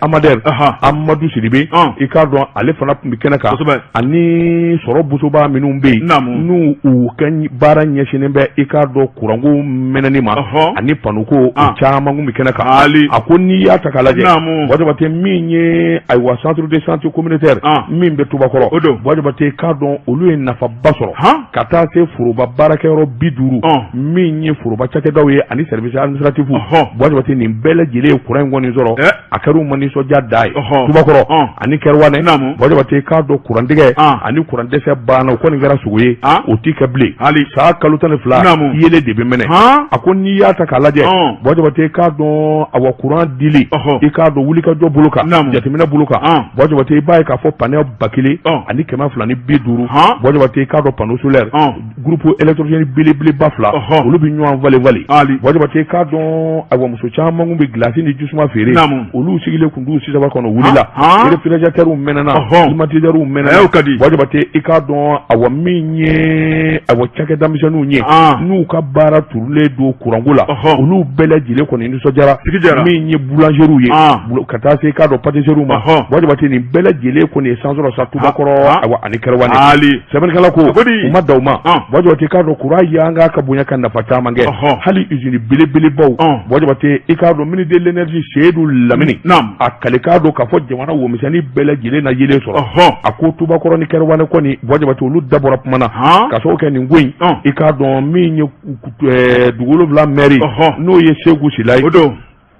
Speaker 1: AMADER, Amadu Sidibe, i k'a dɔn ale fana tun bɛ kɛnɛ kan, ani sɔrɔ bosoba minnu bɛ yen n'u u ka baara ɲɛsinnen bɛ, i k'a dɔn kuranko mɛnɛni ma ani panneau ko, o caman tun bɛ kɛnɛ kan. A ko n'i y'a ta k'a lajɛ, Buwa Jabate, min ye ayiwa centre de santé communautaire min bɛ Tubakɔrɔ, Buwa Jabate, i k'a dɔn olu ye nafaba sɔrɔ ka taa se foroba baarakɛyɔrɔ 50 min ye foroba cakɛdaw ye ani service administratif. Buwa Jabate, nin bɛɛ lajɛlen ye kuran in kɔni sɔrɔ, a kɛra u ma nisɔndiya dan ye. Tubakɔrɔ ani Kɛrɛwanɛ, Buwa Jabate, i k'a dɔn kurantigɛ ani kuran dɛsɛ banna, o kɔni kɛra sogo ye, o ti kɛ bilen. San kalo 12 yeelen de bɛ mɛnɛ. A ko n'i y'a ta k'a lajɛ, Buwa Jabate, i k'a dɔn awa kuran dili, i k'a dɔn wulikajɔ bolo kan, jateminɛ bolo kan, Buwa Jabate, i b'a ye k'a fɔ panneau 1250, Buwa Jabate, i k'a dɔn panneau solaire groupe électrogène belebeleba fila, olu bɛ ɲɔgɔn falen falen. Buwa Jabate, i k'a dɔn ayiwa muso caman tun bɛ gilasi ni jisuma feere, olu sigilen tun t'u sisaba kɔnɔ, wulila, réfrigérateur mɛnɛna, climatiseur mɛnɛna. Buwa Jabate, i k'a dɔn awa min ye ye awa cakɛdamisɛnninw ye n'u ka baara turulen don kuranko la, olu bɛɛ lajɛlen kɔni nisɔndiyara. Min ye boulangeriew ye ka taa se i k'a dɔn pâtisseriew ma, Buwa Jabate, nin bɛɛ lajɛlen kɔni ye san sɔrɔ sa Tubakɔrɔ awa ani Kɛrɛwane. Sɛbɛnnikɛla ko u ma dan o ma, Buwa Jabate, k'a dɔn kuran y'an ka bonya ka nafa caman kɛ, hali usine belebelebaw. Buwa Jabate, i k'a dɔn ministre de l'énergie Seyidu Lamini a kale k'a dɔn k'a fɔ jamana womisɛnnin bɛɛ lajɛlen na yeelen sɔrɔ. A ko Tubakɔrɔ ni Kɛrɛwane kɔni, Buwa Jabate, olu da bɔra kuma na ka sababu kɛ nin ko in. I k'a dɔn min ye dugu wolonwula mɛri, n'o ye Segu Sila ye,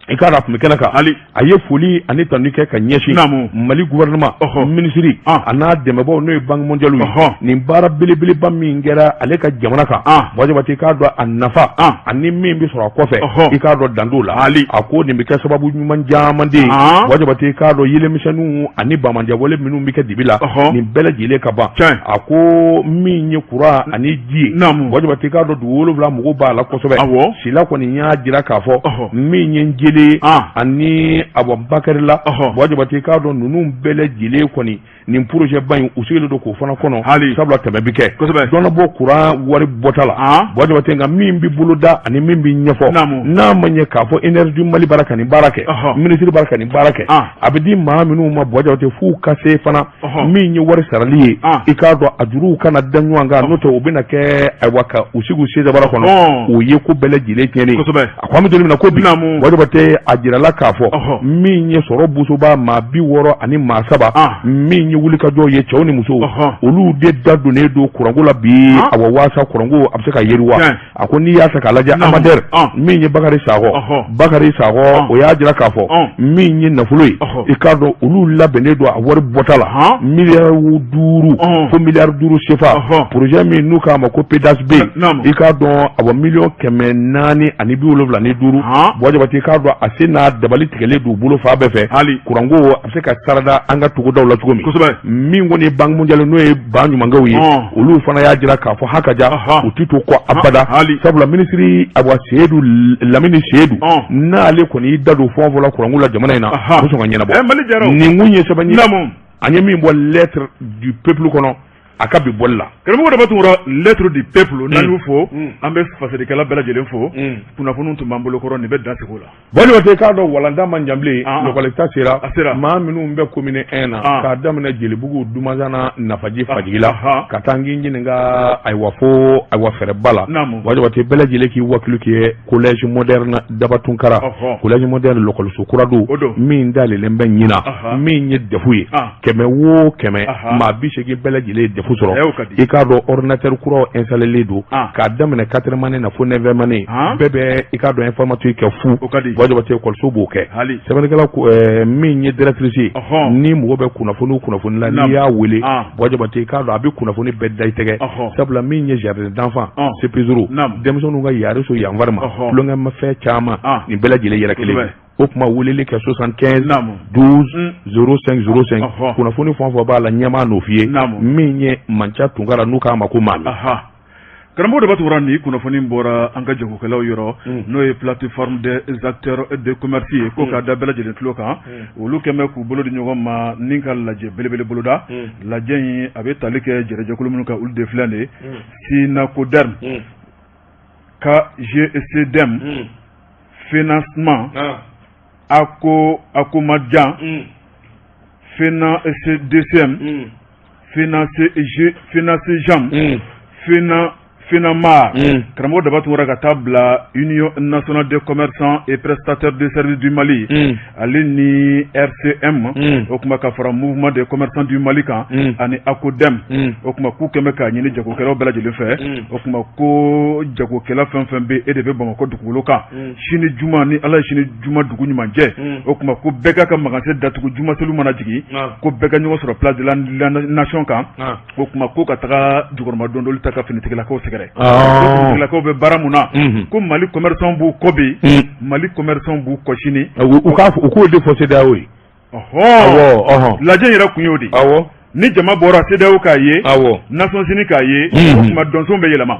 Speaker 1: i k'a dɔn a tun bɛ kɛnɛ kan. A ye foli ani tanuni kɛ ka ɲɛsin Mali gouvernement minisiri a n'a dɛmɛbaaw, n'o ye Banque mondiale ye, nin baara belebeleba min kɛra ale ka jamana kan. Buwa Jabate, i k'a dɔn a nafa ani min bɛ sɔrɔ a kɔfɛ, i k'a dɔn dan t'o la. A ko nin bɛ kɛ sababu ɲuman caman de ye. Buwa Jabate, i k'a dɔn yeelenmisɛnninw ani banbaanciyawale minnu bɛ kɛ dibi la, nin bɛɛ lajɛlen ka ban. A ko min ye kuran ani ji ye, Buwa Jabate, i k'a dɔn dugu wolonwula mɔgɔw b'a la kosɛbɛ. Sila kɔni y'a jira k'a fɔ min ye Njele ye ani awa Bakarila, Buwa Jabate, i k'a dɔn ninnu bɛɛ lajɛlen kɔni nin projet ba in u sigilen don k'o fana kɔnɔ, sabula tɛmɛ bɛ kɛ, dɔ na bɔ kuran wari bɔta la. Buwa Jabate, nka min bɛ boloda ani min bɛ ɲɛfɔ, n'a ma ɲɛ k'a fɔ Énergie Mali b'a la ka nin baara kɛ, minisiri b'a la ka nin baara kɛ, a bɛ di maa minnu ma, Buwa Jabate, f'u ka se fana min ye wari sarali ye, i k'a dɔn a juruw kana da ɲɔgɔn kan, n'o tɛ u bɛna kɛ ayiwa ka u sigi u sen dabara kɔnɔ, o ye ko bɛɛ lajɛlen tiɲɛnen ye. A ko an bɛ don min na ko bi, Buwa Jabate, a jirala k'a fɔ min ye sɔrɔ bosoba maa 63 min ye wulikajɔ ye, cɛw ni musow, olu de da donnen don kuranko la bi, awa waasa kuranko a bɛ se ka yiriwa. A ko n'i y'a ta k'a lajɛ, Amader min ye Bakari Sakɔ, Bakari Sakɔ, o y'a jira k'a fɔ min ye nafolo ye, i k'a dɔn olu labɛnnen don a wari bɔta la, miliyari 5 fo miliyari 5 sefa, projet min n'u k'a ma ko PDHB, i k'a dɔn awa 475 miliyɔn. Buwa Jabate, i k'a dɔn a se n'a dabali tigɛlen don u bolo fan bɛɛ fɛ, kuranko a bɛ se ka sarada an ka togodaw la cogo min. Min kɔni ye Banque mondiale, n'o ye ba ɲumankɛw ye, olu fana y'a jira k'a fɔ haka ja u tɛ to kɔ abada, sabula minisiri awa Seyidu Lamini Seyidu, n'ale kɔni y'i da don fɛn o fɛn la kuranko la jamana in na, a bɛ sɔn ka ɲɛnabɔ. Nin kun ye sɛbɛn ye an ye min bɔ Lettre du peuple kɔnɔ a ka bi bɔli la.
Speaker 2: Karamɔgɔ Daba Tunkara, Lettre du peuple, n'an y'u fo, an bɛ fasalikɛla bɛɛ lajɛlen fo. Kunnafoniw tun b'an bolo kɔrɔ, nin bɛ dan sigi o la.
Speaker 1: Buwa Jabate, k'a dɔn walanda man jan bilen, lɔkɔlita sera. A sera. Maa minnu bɛ commune 1 na, k'a daminɛ Jelibugu, Dumanzana, Nafaji, Fajigila, ka taa n k'i ɲininka ayiwa fo ayiwa fɛrɛba la, Buwa Jabate, bɛɛ lajɛlen k'i wakilu kɛ collège moderne Daba Tunkara. Collège moderne lɔkɔliso kura don min dayɛlɛlen bɛ ɲinan, min ye DEF ye, 100 o 100, maa 80 bɛɛ lajɛlen ye DEF sɔrɔ. I k'a dɔn ordinateur kuraw installé don, k'a daminɛ quatrième année na fo neuvième année, bɛɛ bɛ i k'a dɔn informatique kɛ fu. Buwa Jabate, ekɔliso b'o kɛ. Sɛbɛnnikɛla ko min ye directrice ye, ni mɔgɔ bɛ kunnafoni kunnafoni la, n'i y'a wele, Buwa Jabate, i k'a dɔn a bɛ kunnafoni bɛɛ da i tɛgɛ, sabula min ye jardin d'enfant, CP0, denmisɛnninw ka yariso yanfari ma, tulonkɛmafɛn caman, nin bɛɛ lajɛlen yɛrɛ kelen. O tuma weleli kɛ 75 12 05 05. Kunnafoni fɛn o fɛn b'a la, ɲɛmaa n'o f'i ye, min ye Manca Tunkara, n'u k'a ma ko Maami.
Speaker 2: Karamɔgɔ Daba Tunkara, ni kunnafoni bɔra an ka jagokɛlaw yɔrɔ, n'o ye plateforme des acteurs de commerce ye, ko k'a da bɛɛ lajɛlen tulo kan, olu kɛlen bɛ k'u bolo di ɲɔgɔn ma ni ka lajɛ belebele boloda. Lajɛ in a bɛ tali kɛ jɛrɛjɛkulu minnu kan, olu de filɛ nin ye: SYNACODERM, KGCDEM, financement, ACO, ACOMADJAN, FENACDCM, FENACG, FENACJAM, FENA FENAMAR. Karamɔgɔ Daba Tunkara, ka taa bila Union nationale des commerçants et prestataires de services du Mali, ale ni RCM, o tuma ka fara Mouvement des commerçants du Mali kan ani ACODEM, o tuma k'u kɛlen bɛ k'a ɲini jagokɛlaw bɛɛ lajɛlen fɛ, o tuma ko jagokɛla fɛn fɛn bɛ e de bɛ Bamakɔ dugukolo kan, sini juma, ni Ala ye sini juma dugu ɲuman jɛ, o tuma ko bɛɛ ka ka magasin datugu. Juma seli mana jigin, ko bɛɛ ka ɲɔgɔn sɔrɔ place de la nation kan, o tuma ko ka taga jukɔrɔma dondoli ta ka finitigilakaw sɛgɛrɛ. Finitigilakaw bɛ baara mun na? Ko Mali commerçant b'u kɔ bi, Mali commerçant b'u kɔ sini.
Speaker 1: U k'a u k'o de fɔ CEDEAO ye.
Speaker 2: Ɔhɔn, lajɛ yɛrɛ kun y'o de ye. Ni jama bɔra, CEDEAO k'a ye, Nations Unies k'a ye, o tuma dɔnson bɛ yɛlɛma.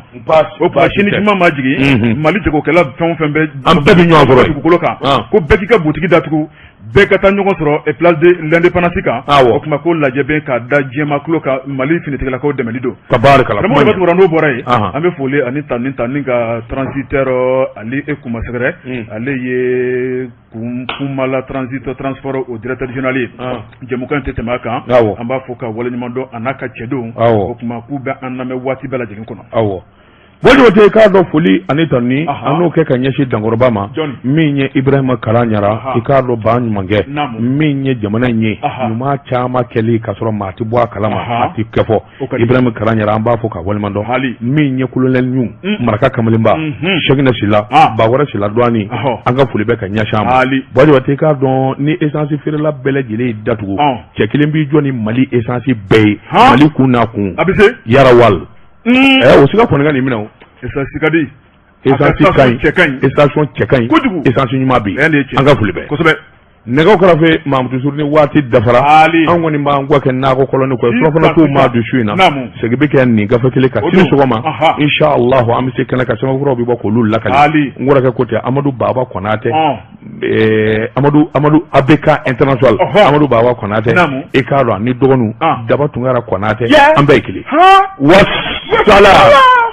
Speaker 2: O tuma sini juma ma jigin, Mali jagokɛla fɛn o fɛn bɛ
Speaker 1: an bɛɛ bɛ ɲɔgɔn sɔrɔ
Speaker 2: dugukolo kan, ko bɛɛ k'i ka butigi datugu. Bɛɛ ka taa ɲɔgɔn sɔrɔ place de l'indépendance kan. O tuma ko lajɛ bɛ ka da diɲɛmaa tulo kan, Mali finitigilakaw dɛmɛli don.
Speaker 1: Tabarikala.
Speaker 2: Karamɔgɔ Daba Tunkara, n'o bɔra yen, an bɛ foli ani tanuni ka transitaire Ali Kuma sɛgɛrɛ, ale ye Kumala transit transport o directeur général ye. Jɛmukan in tɛ tɛmɛ a kan. An b'a fɔ ka waleɲuman dɔn a n'a ka cɛdenw. O tuma k'u bɛ an lamɛn waati bɛɛ lajɛlen kɔnɔ.
Speaker 1: Awɔ. Buwa Jabate, k'a dɔn foli ani tanuni an n'o kɛ ka ɲɛsin dankɔrɔba ma min ye Ibrahima Kara Ɲara, i k'a dɔn ba ɲumankɛ min ye jamana in ye ɲuman caman kɛli ka sɔrɔ maa tɛ bɔ a kalama, a tɛ kɛ fɔ. Ibrahima Kara Ɲara, an b'a fɔ ka waleɲuman dɔn. Min ye colonel ɲun maraka kamalenba Sɛkinɛ Sila Bawɛrɛ Sila Duwani, an ka foli bɛ ka ɲɛsin a ma. Buwa Jabate, k'a dɔn ni essence feerela bɛɛ lajɛlen y'i datugu, cɛ kelen b'i jɔ ni Mali essence bɛɛ ye, Mali kun n'a kun yarawal. O siga kɔni ka nin minɛ o.
Speaker 2: Essence ka di.
Speaker 1: Essence ka ɲi, cɛ ka ɲi, station cɛ ka ɲi
Speaker 2: kojugu,
Speaker 1: essence ɲuman bɛ yen. An ka foli bɛ
Speaker 2: kosɛbɛ.
Speaker 1: Nɛgɛw kɛrɛfɛ Mamutu Suru, ni waati dafara, an kɔni b'an kɔ kɛ nakɔ kɔlɔni kɔ, surafana t'u maa dun su in na. Segin bɛ kɛ nin gafe kelen kan sini sɔgɔma, inshallah, an bɛ se kɛnɛ kan, sɛbɛnfuraw bɛ bɔ k'olu lakali. N kɔrɔkɛ ko tɛ, Amadu Baba Konatɛ, Amadu ABK international, Amadu Baba Konatɛ, i k'a dɔn ani dɔgɔninw Daba Tunkara Konatɛ, an bɛɛ ye kelen. Wasalaam.